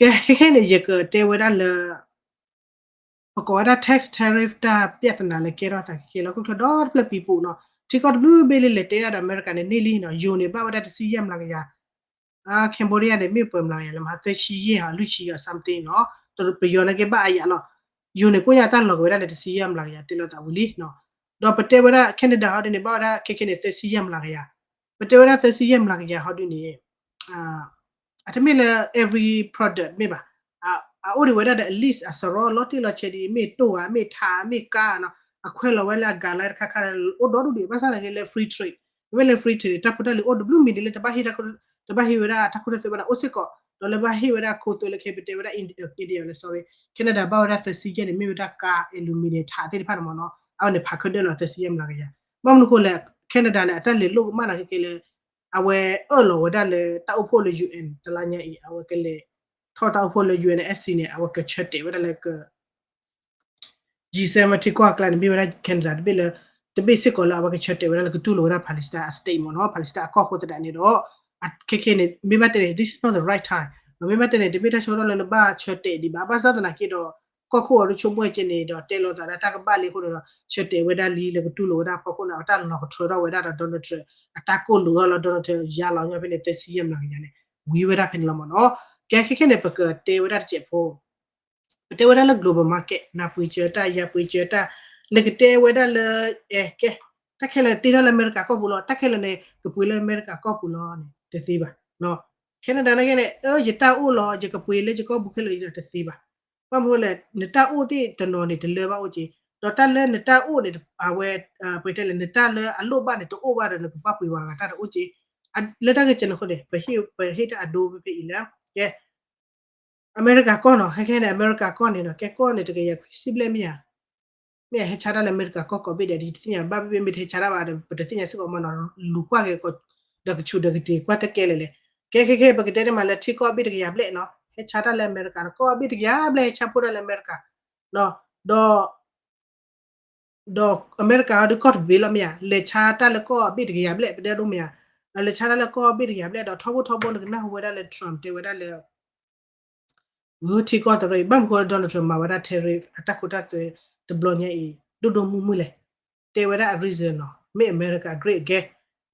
ကဲ ခဲခဲန့ၣ် ယကတဲဝဲဒၣ်လၢ ပကိးဝဲဒၣ် tax tariff တၢ်ပြဿနာလၢကဲထီၣ်သးခဲလၢာ် ဟီၣ်ခိၣ်ချၢဒီတဖျၢၣ် people နီၤ ထံကီၢ်တဘျုးဘ့ၣ်လၢလဲၤတဲဒၣ်ဒီးအမဲရကၤန့ၣ် န့ၢ်လံနီၤ ယိၤန့ၣ် ဘၣ်ဝဲဒၣ်တဆံယဲၢ်မျးကယၤ Cambodia န့ၣ် မ့ၢ်ပှဲၤမျးကယၤလဲၣ်မး သၢဆံယဲၢ်ဟီ လွံၢ်ဆံဂၤ something နီၤ ပယီၤနာ်က့ဘၣ်အါယၤလီၤ ယိၤန့ၣ် ကိးညါတၢ်လီၤက့ၤဝဲဒၣ်လၢတဆံယဲၢ်မျးကယၤ တဲလိာ်သးဝံၤလံနီၤ ဒီးပတဲဝဲဒၣ် Canada ဟီဒ်န့ၣ် ဘၣ်ဝဲဒၣ်ခဲခဲန့ၣ် သၢဆံယဲၢ်မျးကယၤ ပတဲဝဲဒၣ်သၢဆံယဲၢ်မျးကယၤဟီဒ်န့ၣ် အတမ့ၢ်လၢ every product မ့ၢ်ဘၣ် အအိၣ်ဒံးဝဲဒၣ်ဒီး at least အစရီလီၤတံၢ်လီၤဆဲးဒ်အံၤ မ့ၢ်တိၢ်ဧါ မ့ၢ်ထး မ့ၢ်ကါနီၤ အခွဲးလီၤဝဲလၢအ guideline တခါခါ အိၣ်ဒီဒူၣ်ဒံး ဘၣ်ဆၣ်သနာ်က့လၢ free trade မ့မ့ၢ်လၢ free trade န့ၣ် တၢ်ဖိတၢ်လံၤအိၣ်တဘျုးမံၤဒ်လၢ တဘၣ်ဟ့ၣ် တဘၣ်ဟ့ၣ်ဝဲဒၣ်တၢ်ခိတၢ်သွဲဘၣ်န့ၣ် အိၣ်စ့ၢ်ကီး ဒီးလၢဘၣ်ဟ့ၣ်ဝဲဒၣ်ခိသွဲလၢခဲ ပတဲဝဲဒၣ် India လၢ sorry Canada ဘၣ်ဝဲဒၣ်သၢဆံယဲၢ်န့ၣ် မ့ၢ်ဝဲဒၣ်ကါ aluminium ထးသ့ၣ်တဖၣ်န့ၣ်မ့ၢ်နီၤ အဝဲန့ၣ်ဖးခဲဒၢလီၤသၢဆံယဲၢ်မျးကယၤ ဘၣ်မနုၤဃိလဲၣ် Canada န့ၣ် အတၢ်လဲၤလိာ်ကမၣ်န့ၣ်ခဲကဲလၢ အဝဲအၢၣ်လီၤဝဲဒၣ်လၢတၢ်အိၣ်ဖှိၣ်လၢ UN တလါညါအံၤ အဝဲကလဲၤထီၣ်တၢ်အိၣ်ဖှိၣ်လၢ UNSC န့ၣ် အဝဲကဆၢတဲာ်ဝဲဒၣ်လၢက G seven ထံကီၢ်အကျါန့ၣ် မ့ၢ်ဝဲဒၣ် Canada တဘ့ၣ်လၢ တဘ့ၣ်စ့ၢ်ကီးလၢအဝဲကဆၢတဲာ်ဝဲဒၣ်လၢကတူၢ်လိာ်ဝဲဒၣ် Palestine အ state မ့ၢ်နီၤ Palestine အကီၢ်အဃိသတးန့ၣ်ဒီး ခဲခဲန့ၣ် မ့ၢ်ဘၣ်တဲန့ၣ် this is not the right time မ့ၢ်ဘၣ်တဲန့ၣ် တမ့ၢ်တၢ်ဆၢကတီၢ်လၢနဘၣ်ဆၢတဲာ်ဒံးဘၣ် ဘၣ်ဆၣ်သနာ်က့ဒီး ကီၢ်ခိၣ်အီၤဒုးဆိကမိၣ်က့န့ၣ်ဒီး တဲလိာ်သးဒၣ်တၢ်ကဘၣ်လံအဃိန့ၣ်ဒီး ဆၢတဲာ်ဝဲဒၣ်လံလၢကတူၢ်လိာ်ဝဲဒၣ်အဖီခိၣ်န့ၣ် အတၢ်လီၤကထၢထီၣ်ဝဲဒၣ်ဒီး Donald Trump အတၢ်ကိၢ်လိာ်ထီၣ်လီၤ Donald Trump ယါလီၤညီဖဲန့ၣ် သၢဆံယဲၢ်မျးကယၤန့ၣ် ဝံၤဝဲဒၣ်ဖဲန့ၣ်လီၤမ့ၢ်နီၤ. ကဲခဲခဲန့ၣ် ပကတဲဝဲဒၣ်တစဲးဖိ ပတဲဝဲဒၣ်လၢ global market နၤပှ့ၤစၢၤတၢ် ယၤပှ့ၤစၢၤတၢ် နကတဲဝဲဒၣ်လၢ အဲ ကဲ တၢ်ခဲလၢာ်တ့ထီၣ်လၢအမဲရကၤကီၢ်ပူၤလီၤ တၢ်ခဲလၢာ်န့ၣ် ကပှ့ၤလၢအမဲရကၤကီၢ်ပူၤလီၤန့ၣ် တသ့ဘၣ်. Canada နာ်က့န့ၣ် အၢ ယတၢ်အိၣ်လီၤ ယကပှ့ၤလၢယကီၢ်ပူၤခဲလၢာ်ဒီးတသ့ဘၣ်. ဘၣ်မနုၤလဲၣ် နတၢ်အိၣ်သ့ၣ်တနီၤန့ၣ် တလၢဘၣ်အိၣ်က့ၤ ဒီးတၢ်လၢနတၢ်အိၣ်န့ၣ် အဝဲ ပတဲလဲၣ် နတၢ်လၢအလိၣ်ဘၣ်န့ၣ် တအိၣ်ဘၣ်ဒီး နကဘၣ်ပှ့ၤဝဲဂၤတၢ်တအိၣ်က့ၤ လၢတၢ်ဂ့ၢ်ကဲန့ၣ်အဃိန့ၣ် ပဟ့ၣ်တၢ်အဒိဖဲဖဲအံၤလၢ ကဲ အမဲရကၤကီၢ်နီၤ ခဲခဲန့ၣ် အမဲရကၤကီၢ်န့ၣ်နီၤ ကဲကီၢ်န့ၣ် တကယၤခွံဆံဘျဲၣ်မ့ၢ်ဧါ မ့ၢ်ဟဲဆါတၢ်လၢအမဲရကၤကီၢ်ကိးဘ့ၣ်ဒဲး ဒ်တသ့ၣ်ညါဘၣ်ဘ့ၣ်ဘ့ၣ် မ့ၢ်တဟဲဆါတၢ်ဘၣ်ဒီး ပတသ့ၣ်ညါစ့ၢ်ကီးမ့ၢ်နီၤ လူၤကွၢ်က့ၤ ဒီးကဆူးဒီးကတ့ၤကွၢ်တကဲလၢာ်လဲၣ်. ကဲခဲခဲ ပကတဲတမံၤလၢထံကီၢ်အဘ့ၣ်တကယၤဘျဲၣ်နီၤ ဟဲဆါတၢ်လၢအမဲရကၤ ကီၢ်အဘ့ၣ်တကယၤဘျဲၣ်ဟဲဆါဖိတၢ်လၢအမဲရကၤ ဒီး ဒီးအမဲရကၤအီၤဒုးကီၢ်တဘ့ၣ်လီၤမ့ၢ်ဧါ လဲၤဆါတၢ်လၢကီၢ်အဘ့ၣ်တကယၤဘျဲၣ် ပတဲဒိမ့ၢ်ဧါ လဲၤဆါတၢ်လၢကီၢ်အဘ့ၣ်တကယၤဘျဲၣ် ဒီးထီဘိထီဘိနကနၢ်ဟူဝဲဒၣ်လၢ Trump တဲဝဲဒၣ်လၢ ထံကီၢ်တရၢအံၤ ဘၣ်မနုၤဃိလၢ Donald Trump မၤဝဲဒၣ် tariff အတၢ်ခိတၢ်သွဲတဘျီညါအံၤ ဒိၣ်ဒိၣ်မုၢ်မုၢ်လဲၣ်. တဲဝဲဒၣ်အ reason နီၤ မ့ၢ်အမဲရကၤ great again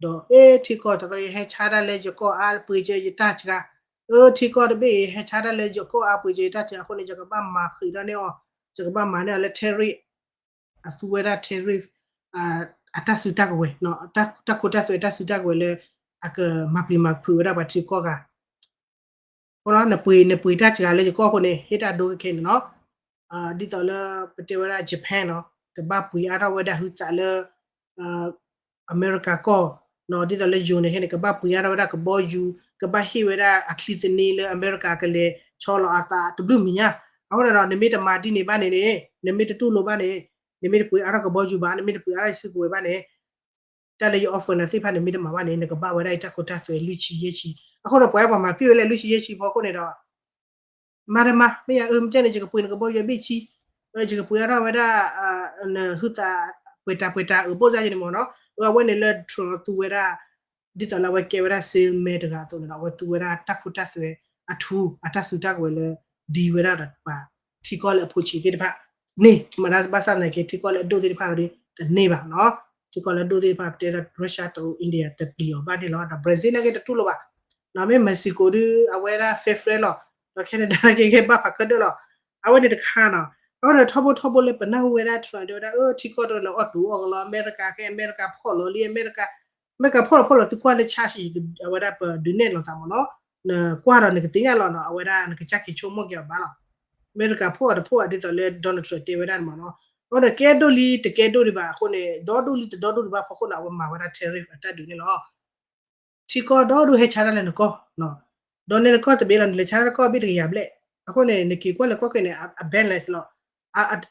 ဒီး အ့ ထံကီၢ်တရၢအံၤ ဟဲဆါတၢ်လၢယကီၢ်အါပှ့ၤစၢၤယတၢ်စှၤ အၢ ထံကီၢ်တဘ့ၣ်အံၤ ဟဲဆါတၢ်လၢယကီၢ်အါပှ့ၤစၢၤယတၢ်စှၤ အဃိန့ၣ် ယကဘၣ်မၤဃံးထီၣ်န့ၢ်အီၤ ယကဘၣ်မၤန့ၢ်အီၤလၢ tariff အသူဝဲဒၣ် tariff အတၢ်စုတၢ်ကဝဲၤ တၢ်ခိတၢ်သွဲတၢ်စုတၢ်ကဝဲၤလၢ အကမၤပျံၤမၤဖုးဝဲဒၣ်ပှၤထံကီၢ်ဂၤ အဃိ နပှ့ၤ နပှ့ၤတၢ်စှၤလၢယကီၢ်အဃိန့ၣ် ဟ့ၣ်တၢ်ဒိခဲခဲအံၤန့ၣ်နီၤ ဒ်သိးလၢပတဲဝဲဒၣ် Japan နီၤ ကဘၣ်ပှ့ၤအါထီၣ်ဝဲဒၣ်ဟုသးလၢ အမဲရကၤကီၢ် ဒ်သိးလၢယိၤန့ၣ်ခဲန့ၣ် ကဘၣ်ပှ့ၤအါထီၣ်ဝဲဒၣ်ကဘီယူၤ ကဘၣ်ဟ့ၣ်ဝဲဒၣ်အချံသနံလၢအမဲရကၤကလဲၤဆီလီၤအသးတဘျုးမံၤညါ အဃိန့ၣ်ဒီး နမ့ၢ်တမၤဒ်န့ၣ်ဘၣ်န့ၣ်န့ၣ် နမ့ၢ်တတူၢ်လိာ်ဘၣ်န့ၣ် နမ့ၢ်တပှ့ၤအါထီၣ်ကဘီယူၤဘၣ် နမ့ၢ်တပှ့ၤအါထီၣ်ယစုကဝဲၤဘၣ်န့ၣ် တၢ်လၢယ offer နၤသ့ၣ်တဖၣ်န့ၣ် မ့ၢ်တမၤဘၣ်န့ၣ် နကဘၣ်ဝဲဒၣ်ယတၢ်ခိတၢ်သွဲလွံၢ်ဆံယဲၢ်ဆံ အဃိဒီးပှၤပှၤမၤပျံၤဝဲလၢလွံၢ်ဆံယဲၢ်ဆံဖီခိၣ်န့ၣ်ဒီး မၤတမၤ မ့ၢ်ယၤအၢ မ့ၢ်ကဲန့ၣ် ယကပှ့ၤနကဘီယူၤဘ့ၣ်ဆံ ယကပှ့ၤအါထီၣ်ဝဲဒၣ် နဟုသး ပှဲၤတၢ်ပှဲၤတၢ်အၢဘိၣ်စၢ်ယဲန့ၣ်မ့ၢ်နီၤ အဝဲန့ၣ်လၢ Trump သူဝဲဒၣ် ဒ်သိးလၢအဝဲကဲဝဲဒၣ် salesman တဂၤအသိးန့ၣ်ဒီး အဝဲသူဝဲဒၣ်တၢ်ခိတၢ်သွဲအထူ အတၢ်စုတၢ်ကဝဲၤလၢ ဒ်ဝဲဒၣ်ဒီးပှၤထံကီၢ်လၢအဖိဆံးသ့ၣ်တဖၣ်န့ၣ် မၤတၢ်ဘၣ်ဆၣ်သနာ်က့ ထံကီၢ်လၢအဒိၣ်သ့ၣ်တဖၣ်ဒီး တန့ၢ်ဘၣ်နီၤ ထံကီၢ်လၢအဒိၣ်သ့ၣ်တဖၣ် ပတဲဒီး Russia တရူး India တပျံၤအီၤဘၣ်န့ၣ်လီၤ ဒီး Brazil နာ်က့တတူၢ်လိာ်ဘၣ် မ့ၢ် Mexico ဒုး အဝဲဒၣ် fair fair လီၤ ဒီး Canada နာ်က့ကဲဘၣ်ဖးခၢဒၢၣ်လီၤ အဝဲန့ၣ်တခါနီၤ အဃိဒီးထီဘိထီဘိလၢပနၢ်ဟူဝဲဒၣ် Trump တဲဝဲဒၣ် အၢ ထံကီၢ်တရူးန့ၣ် အီၣ်တူာ်အီၣ်ကလီ အမဲရကၤခဲ အမဲရကၤဖီၣ်လီၤလံ အမဲရကၤ အမဲရကၤဖီၣ်လီၤဖီၣ်လီၤ သုကွၢ်လၢ charge အံၤ အဝဲဒၣ်ပဒုးနဲၣ်လိာ်သးမ့ၢ်နီၤ နကွၢ်ဒီးနကသ့ၣ်ညါလီၤနီၤ အဝဲဒၣ်နကစၢ်က့ၤဆိကမိၣ်က့ၤအီၤဘၣ်လီၤ အမဲရကၤဖီၣ်အီၤတဖီၣ်အဒ်သိးလၢ Donald Trump တဲဝဲဒၣ်န့ၣ်မ့ၢ်နီၤ အဃိဒီးကဲဒိၣ်လံတကဲဒိၣ်ဒံးဘၣ်အဃိန့ၣ် ဒီဒိၣ်လံတဒီဒိၣ်ဒံးဘၣ်ဖီခိၣ်န့ၣ် အဝဲမၤဝဲဒၣ် tariff အတၢ်ဒုးန့ၣ်လီၤ ထံကီၢ်ဒီဒိၣ်ဟဲဆါတၢ်လၢနကီၢ် ဒီးန့ၣ်နကီၢ်တဘ့ၣ်လီၤ နလဲၤဆါတၢ်လၢကီၢ်ဘ့ၣ်တကယၤဘျဲၣ် အဃိန့ၣ် နက့ၤကွၢ်လဲၤကွၢ်က့ၤန့ၣ် အ balance လီၤ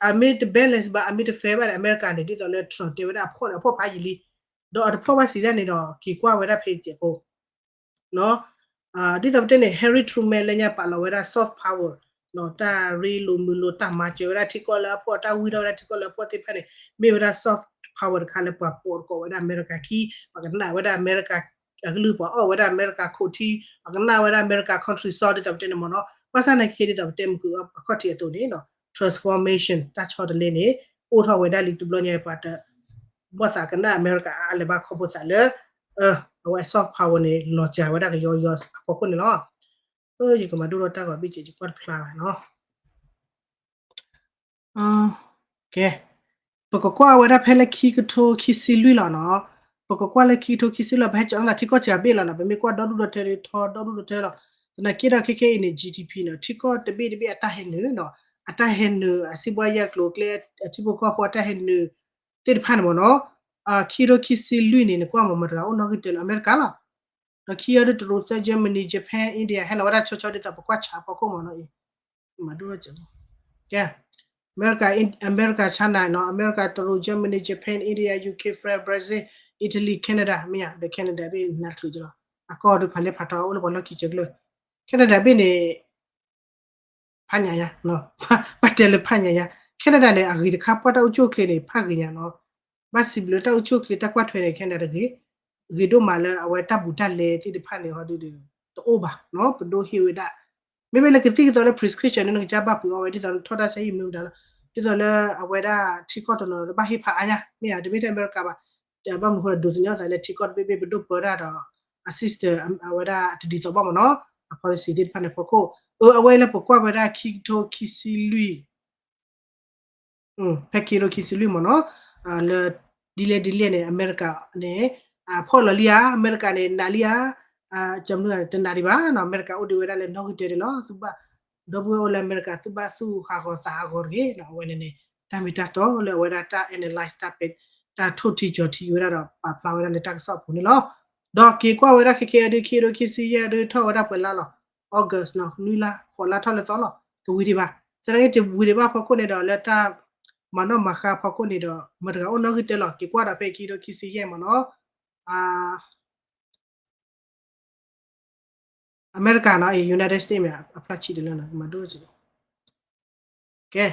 အမ့ၢ်တ balance ဘၣ် အမ့ၢ်တ fair ဘၣ်န့ၣ် အမဲရကၤန့ၣ် ဒ်သိးလၢ Trump တဲဝဲဒၣ်အဖီၣ်န့ၣ် အဖီၣ်ဖးယံာ်လံ ဒီးအတဖီၣ်ဘၣ်စံးဒၣ်န့ၣ်ဒီး က့ၤကွၢ်ဝဲဒၣ်ဖဲအံၤစဲးဖိ ဒ်သိးပတဲန့ၣ် Harry Truman လၢညါပာ်လီၤဝဲဒၣ် soft power တၢ်ရ့လိာ်မုာ်လိာ်တၢ်မၤစၢၤဝဲဒၣ်ထံကီၢ်လၢအဖှီၣ် တၢ်ဝံထီၣ်ဝဲဒၣ်ထံကီၢ်လၢအဖှီၣ်သ့ၣ်တဖၣ်န့ၣ် မ့ၢ်ဝဲဒၣ် soft power တခါလၢပှၤပိာ်တကိးဝဲဒၣ်အမဲရကၤခံ ပှၤကနၣ်ဝဲဒၣ်အမဲရကၤအကလုၢ် ပှၤအီၣ်ဝဲဒၣ်အမဲရကၤခိၣ်ထံ ပှၤကနၣ်ဝဲဒၣ်အမဲရကၤ country song ဒ်သိးပတဲန့ၣ်မ့ၢ်နီၤ ဘၣ်ဆၣ်သနာ်က့ဒ်သိးပတဲမုၢ်ကအခီၣ်ထံးအသိးန့ၣ် transformation တၢ်ဆီတလဲန့ၣ် အိၣ်ထီၣ်ဝဲဒၣ်လံတဘျီညါပှၤတ ဘီၣ်သးကနၣ်အမဲရကၤအါလၢၤဘၣ်ခီဖျိသးလၢ အဝဲ soft power န့ၣ် လီၤစှၤဝဲဒၣ်ကယီယီအဖီခိၣ်န့ၣ်လီၤ. ယကမၤဒိၣ်ထီၣ်တၢ်ဂီၤဘ့ၣ်စဲး ယကွၢ်တဖျါဘၣ်နီၤ. ကဲ ပကကွၢ်ဝဲဒၣ်ဖဲလၢခံကထိခံဆံလွံၢ်လီၤနီၤ. ပကကွၢ်လၢခံကထိခံဆံလွံၢ် ပဟဲကၠီၤနၤထံကီၢ်စှၤဘ့ၣ်လီၤနီၤ. ပမ့ၢ်ကွၢ်ဒီဒူၣ်ဒီထၢ ထီဒီဒူၣ်ဒီထၢလီၤ. သနာ်က့ဒီးခဲခဲအံၤန့ၣ် G D P နီၤ ထံကီၢ်တဘ့ၣ်တဘ့ၣ်အတၢ်ဟဲနုာ်နီၤ အတၢ်ဟဲနုာ် အစံးဘှါယဲၢ်ကျိၤကျဲ အထံဖိကီၢ်ဖိအတၢ်ဟဲနုာ်သ့ၣ်တဖၣ်န့ၣ်မ့ၢ်နီၤ ခံကထိခံဆံလွံၢ်န့ၣ် နကွၢ်မ့ၢ်မတၤတဂၤအိၣ်နီၣ်ဂံၢ်တၢလီၤ အမဲရကၤလီၤ. ဒီးခံအီၤဒ်တရူးသၢ Germany Japan India ဟဲလီၤဝဲဒၣ်ဆီဆီဒ်သိးပကွၢ်ဆးဖီခိၣ်မ့ၢ်နီၤ မၤဒိၣ်ထီၣ်စဲး ကဲ အမဲရကၤ အမဲရကၤ China နီၤ အမဲရကၤ တရူး Germany Japan India UK France Brazil Italy Canada မ့ၢ်ယါ ဒီး Canada ဘ့ၣ်နၤတချုးကလီၤ အကီၢ်ဒုးဖးလဲၢ်ဖးထီအိၣ်လၢပှၤလီၢ်ခံကၢကျၢၢ် Canada ဘ့ၣ်န့ၣ် ဖးညါညါ ဘၣ်တဲလၢဖးညါညါ Canada န့ၣ် အဂ့ၤတခါပှၢ်တၢ်အိၣ်ဆူၣ်အိၣ်ချ့န့ၣ် ဖးဂ့ၤညါနီၤ ဘၣ်စံးဘျုးတၢ်အိၣ်ဆူၣ်အိၣ်ချ့တၢ်ကွၢ်ထွဲန့ၣ် Canada တဂ့ၤ ဂ့ၤဒိၣ်မးလၢအဝဲတၢ်ဘူးတၢ်လဲသ့ၣ်တဖၣ်န့ၣ် ဟီဒုး တအိၣ်ဘၣ်နီၤ ပဒိၣ်ဟ့ၣ်ဝဲဒၣ် မ့မ့ၢ်လၢကသံၣ်ကသီလၢ prescription န့ၣ် နကစၢ်ဘၣ်ပှ့ၤအီဝဲ ဒ်သိးနထီၣ်တၢ်ဆါဟံၣ်မနုၤမတၤလီၤ. ဒ်သိးလၢအဝဲဒၣ်ထံကီၢ်တနီၤတဘၣ်ဟ့ၣ်ဖးအါညါ မ့ၢ်ဧါ တမ့ၢ်ထဲအမဲရကၤဘၣ်. ဘၣ်မနုၤဃိဒီး ဒိးသန့ၤအသးလၢထံကီၢ်တဘ့ၣ်ဘ့ၣ်ပဒိၣ်ပၢတၢ်ဒီး အ system အဝဲဒၣ်တဒ်သိးဘၣ်မ့ၢ်နီၤ, အ policy သ့ၣ်တဖၣ်န့ၣ်ဖီခိၣ်. အၢ အဝဲလၢပကွၢ်ဝဲဒၣ်ခံကထိခံဆံလွံၢ် ဖဲခံကထိခံဆံလွံၢ်မ့ၢ်နီၤ, လၢ ဒ်လဲၣ်ဒ်လဲၣ်န့ၣ် အမဲရကၤန့ၣ် ဖီၣ်လီၤလံဧါ, အမဲရကၤန့ၣ် နာ်လံဧါ, ကၠီမနုၤတနာ်ဒံးဘၣ်နီၤ, အမဲရကၤအိၣ်ဒံးဝဲဒၣ်လၢနီၣ်ဂံၢ်တၢတလီၤ, သူၣ်ဘၣ် ဒီပုၢ်ဝဲၢ်အိၣ်လၢအမဲရကၤ သူၣ်ဘၣ်သူၣ်ဟးဂီၤသးဟးဂီၤတဂ့ၤနီၤ, အဝဲန့ၣ်န့ၣ် တၢ်မ့ၢ်တၢ်တီလၢအဝဲဒၣ်တၢ် analyze တၢ်ပဲ တၢ်ထိၣ်ထံကၠီၤထံဝဲဒၣ်ဒီး ပာ်ဖျါဝဲဒၣ်လၢတၢ်ကစီၣ်အပူၤန့ၣ်လီၤ. ဒီးက့ၤကွၢ်ဝဲဒၣ်ခဲခဲအံၤဒုး ခံကထိခံဆံယဲၢ်ဒုး ထီၣ်ဝဲဒၣ်ပှဲၤလါလီၤ, August နီၤ, နွံလါ ဃိးလါထီၣ်လၢသီလီၤ, တဝံၤဒံးဘၣ်. သနာ်က့တဝံၤဒံးဘၣ်ဖီခိၣ်န့ၣ်ဒီး လၢတၢ်မၤနီၣ်မၤဃါဖီခိၣ်န့ၣ်ဒီး မတၤတဂၤအိၣ်နီၣ်ဂံၢ်တၢလီၤ, က့ၤကွၢ်ဒီးဖဲခံကထိခံဆံယဲၢ်မ့ၢ်နီၤ အမဲရကၤနီၤ, United States မ့ၢ်အဖျါဆံးတလၢနီၤ, မၤဒိၣ်စ့ၢ်ကီး ကဲ,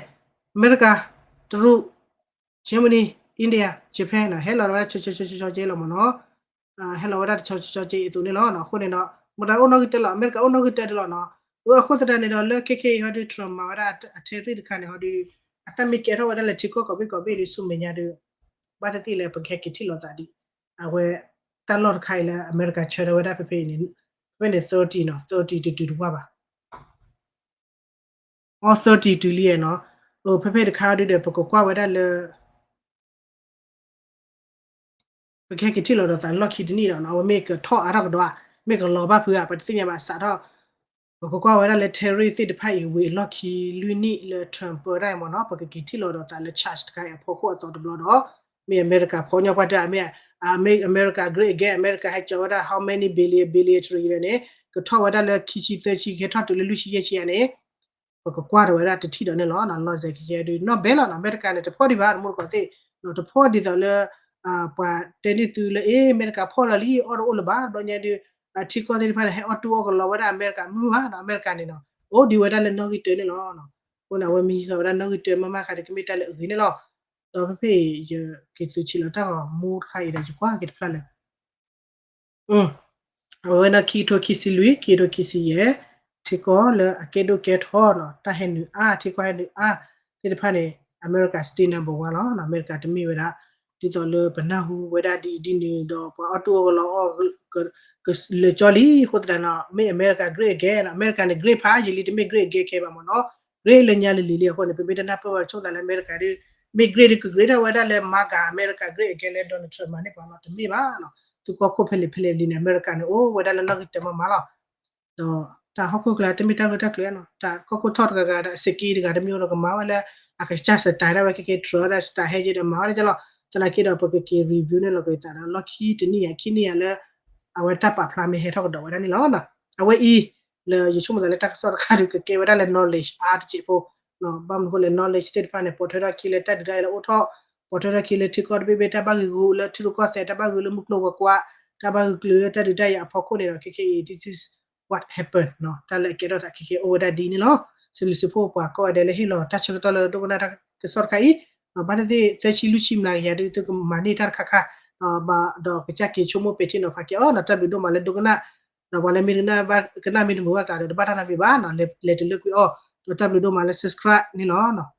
အမဲရကၤ, တရူး, Germany, India, Japan နီၤ, ဟဲလီၤဝဲဒၣ်ဆီဆီဆီဆီကဲလီၤမ့ၢ်နီၤ, ဟဲလီၤဝဲဒၣ်တဆီဆီဆီကဲအသိးန့ၣ်လီၤ. အဃိန့ၣ်ဒီး မတၤအိၣ်နီၣ်ဂံၢ်တၢလီၤ, အမဲရကၤအိၣ်နီၣ်ဂံၢ်တၢတလီၤနီၤ. အဃိသတးန့ၣ်ဒီး လၢခဲခဲအံၤဟီဒုး Trump မၤဝဲဒၣ်အ tariff တခါန့ၣ်ဟီဒုး အတၢ်မ့ၢ်ကဲထီၣ်ဝဲဒၣ်လၢထံကီၢ်ကိးဘ့ၣ်ကိးဘ့ၣ်ဒုး ဆူမဲာ်ညါဒုး ဘၣ်သ့ၣ်သ့ၣ်လၢပကဟဲက့ၤထံၣ်လိာ်သးဒံး, အဝဲ တၢ်လီၢ်တခါအံၤလၢအမဲရကၤဆၢထၢၣ်ဝဲဒၣ်ဖဲဖဲအံၤန့ၣ်, ဖဲဖဲန့ၣ် thirty နီၤ, thirty တတုၤတဝၢ်ဘၣ် all thirty တုၤလံနီၤ. ဖဲဖဲတခါဒုးဒီး ပကကွၢ်ဝဲဒၣ်လၢ ပကဟဲက့ၤထံၣ်လိာ်ဒီးသးလၢလီၢ်ခံတနံၣ်ဒီး အဝဲမ့ၢ်ကထီၣ်အါထီၣ်ကဒီးဧါ, မ့ၢ်ကလီၤဘၣ်ဖုးဧါ, ပတသ့ၣ်ညါဘၣ်စးထီၣ်. ပကကွၢ်ဝဲဒၣ်လၢ tariff သ့ၣ်တဖၣ်အံၤဝံၤအလီၢ်ခံလွံၢ်နံၣ်လၢ Trump ပၢတၢ်အံၤမ့ၢ်နီၤ, ပကက့ၤထံၣ်လိာ်ဒီးသးလၢ charge တခါအံၤအဖီခိၣ်အသီတဘျီဒီး မ့ၢ်အမဲရကၤဖီညီၣ်ပှၢ်တၢ် မ့ၢ် America Great Again, အမဲရကၤဟဲကၠီၤဝဲဒၣ် how many billion, billion trillion န့ၣ် ကထီၣ်ဝဲဒၣ်လၢခံဆံသၢဆံ ကဟဲထီၣ်တုၤလၢလွံၢ်ဆံယဲၢ်ဆံယဲၢ်န့ၣ် ပကကွၢ်ဒီးဝဲဒၣ်တထံၣ်ဒီးန့ၣ်လီၤ. လီၤစဲၤခဲခဲဒုး နီၢ်ဘဲလီၤနီၤ, အမဲရကၤန့ၣ် တဖီၣ်ဒံးဘၣ် တမူတကိးသ့ၣ်, တဖီၣ်ဒ်သိးလၢ ပှၤတဲန့ၢ်သုလၢ အ့ အမဲရကၤဖီၣ်လီၤလံ အီၣ်တအိၣ်လၢၤဘၣ်, ဘျီညါဒုး ထံကီၢ်သ့ၣ်တဖၣ်န့ၣ် ဟဲအီၣ်တူၢ်အီၣ်ကလီဝဲဒၣ်အမဲရကၤမုၢ်ဘၣ်နီၤ, အမဲရကၤန့ၣ်နီၤ အိၣ်ဒံးဝဲဒၣ်လၢနီၣ်ဂံၢ်တၢန့ၣ်လီၤ. အဃိန့ၣ် အဝဲမ့ၢ်ဟံးဃာ်ဝဲဒၣ်နီၣ်ဂံၢ်တၢမးမးဃါဒီး ကမ့ၢ်တၢ်လၢအဂ့ၤန့ၣ်လီၤ. ဒီးဖဲဖဲအံၤ ယက့ၤသုးဆံးလီၤတၢ်ဂီၤမူတခါအံၤဒီး ယကွၢ်က့ၤတဖျါလၢ အဝဲဒၣ်ခံကထိခံဆံလွံၢ် ခံကထိခံဆံယဲၢ် ထံကီၢ်လၢအကဲဒိၣ်ကဲထီနီၤ, တၢ်ဟဲနုာ်အါ ထံကီၢ်ဟဲနုာ်အါသ့ၣ်တဖၣ်န့ၣ် အမဲရကၤ still number one လီၤ. အမဲရကၤတမ့ၢ်ဝဲဒၣ် ဒ်သိးလၢပနၢ်ဟူဝဲဒၣ်ဒ်အံၤဒ်နုၤဒီး ပှၤအီၣ်တူၢ်အီၣ်ကလီအီၣ် ကလၢာ်ကၠီလံ, အဃိသတးနီၤ မ့ၢ်အမဲရကၤ great again နီၤ, အမဲရကၤန့ၣ် great ဖးယံာ်လံ, တမ့ၢ် great again ခဲဘၣ်မ့ၢ်နီၤ, great လၢညါလံၤလံၤလံအဃိန့ၣ် ပမ့ၢ်တနၢ်ပၢၢ်ဘၣ် ဆိကမိၣ်သးလၢအမဲရကၤဒ် မ့ၢ် great ဒ်က great ထီၣ်ဝဲဒၣ်လၢ MAGA အမဲရကၤ great again လၢ Donald Trump မၤန့ၢ်ပှၤလီၤ, တမ့ၢ်ဘၣ်နီၤ. သုကီၢ်ခိၣ်ဖဲလဲၣ်ဖဲလဲၣ်လံန့ၣ် အမဲရကၤန့ၣ် အိၣ်ဝဲဒၣ်လၢနီၣ်ဂံၢ်တၢမးမးလီၤ. ဒီးတၢ်ဟီၣ်ခိၣ်ကျါတမ့ၢ်တၢ်ဂၢၢ်တၢ်ကျၢၤနီၤ, တၢ်ကီၢ်ခိၣ်ထီၣ်တဂၤဂၤဒီး စက့တဂၤတမံၤဒီးကမၤဝဲလၢ အကစၢ် style ဒၣ်ဝဲခဲက့ၤ Trump ဒၣ် style ဟဲက့ၤဒီးမၤဝဲဒၣ်ကလီၤ. သနာ်က့ဒီး ပကက့ၤ review န့ၣ်လီၤက့ၤသးဒီး လီၢ်ခံတနံၣ်ယၤ ခံနံၣ်ယၤလၢ အဝဲတၢ်ပာ်ဖျါမ့ၢ်ဟဲထီၣ်ကဒီးဝဲဒၣ်န့ၣ်လီၤ. အဝဲအံၤ လၢယဆိကမိၣ်သးလၢတၢ်ကစီၣ်တခါဒုးကကဲဝဲဒၣ်လၢ knowledge အါတစဲးဖိ, ဘၣ်မနုၤအဃိလဲၣ် knowledge သ့ၣ်တဖၣ်န့ၣ် ပိာ်ထွဲထီၣ်ခံလၢတၢ်ဒုးတၢ်ယၤလၢအိၣ်ထီၣ်, ပိာ်ထွဲထီၣ်ခံလၢထံကီၢ်တဘ့ၣ်ဘ့ၣ် တၢ်ဘၣ်ဂ့ၢ်ဂူာ်လၢထံရူၢ်ကီၢ်သဲး တၢ်ဘၣ်ဂ့ၢ်လၢမုၢ်ကျိၤဝဲၤကွာ်, တၢ်ဘၣ်ဂ့ၢ်ကျၢၤလၢတၢ်ဒုးတၢ်ယၤအဖီခိၣ်န့ၣ်ဒီး ခဲခဲအံၤ this is what happened နီၤ, တၢ်လၢအကဲထီၣ်သးခဲခဲအိၣ်ဝဲဒၣ်ဒ်န့ၣ်လီၤ. စံးဘျုးစံးဖှိၣ်ပှၤကိးဂၤဒဲးလၢဟ့ၣ်လီၤတၢ်ဆၢကတီၢ်လၢဒိကနၣ်တၢ်ကစီၣ်တခါအံၤ, ဘၣ်သ့ၣ်သ့ၣ် သၢဆံလွံၢ်ဆံမျးကယၤဒုး သုကမၤန့ၢ်တၢ်တခါခါ, ဒီးကစၢ်က့ၤဆိကမိၣ်ပဲာ်ထံနီၤဖးက့ၤအီၤနီၤ, တၢ်ဘျုးဒိၣ်မးလၢဒိကနၣ်, ဒီးပှၤလၢမ့ၢ်တကနၣ် ကနၣ်မ့ၢ်တမုာ်ဘၣ်ကျါဒီး တဘၣ်တၢ်နီတမံၤဘၣ်နီၤ, လဲၤတလၢကွံာ်အီၤ, ဒီးတၢ်ဘျုးဒိၣ်မးလၢ subscribe န့ၣ်လီၤ.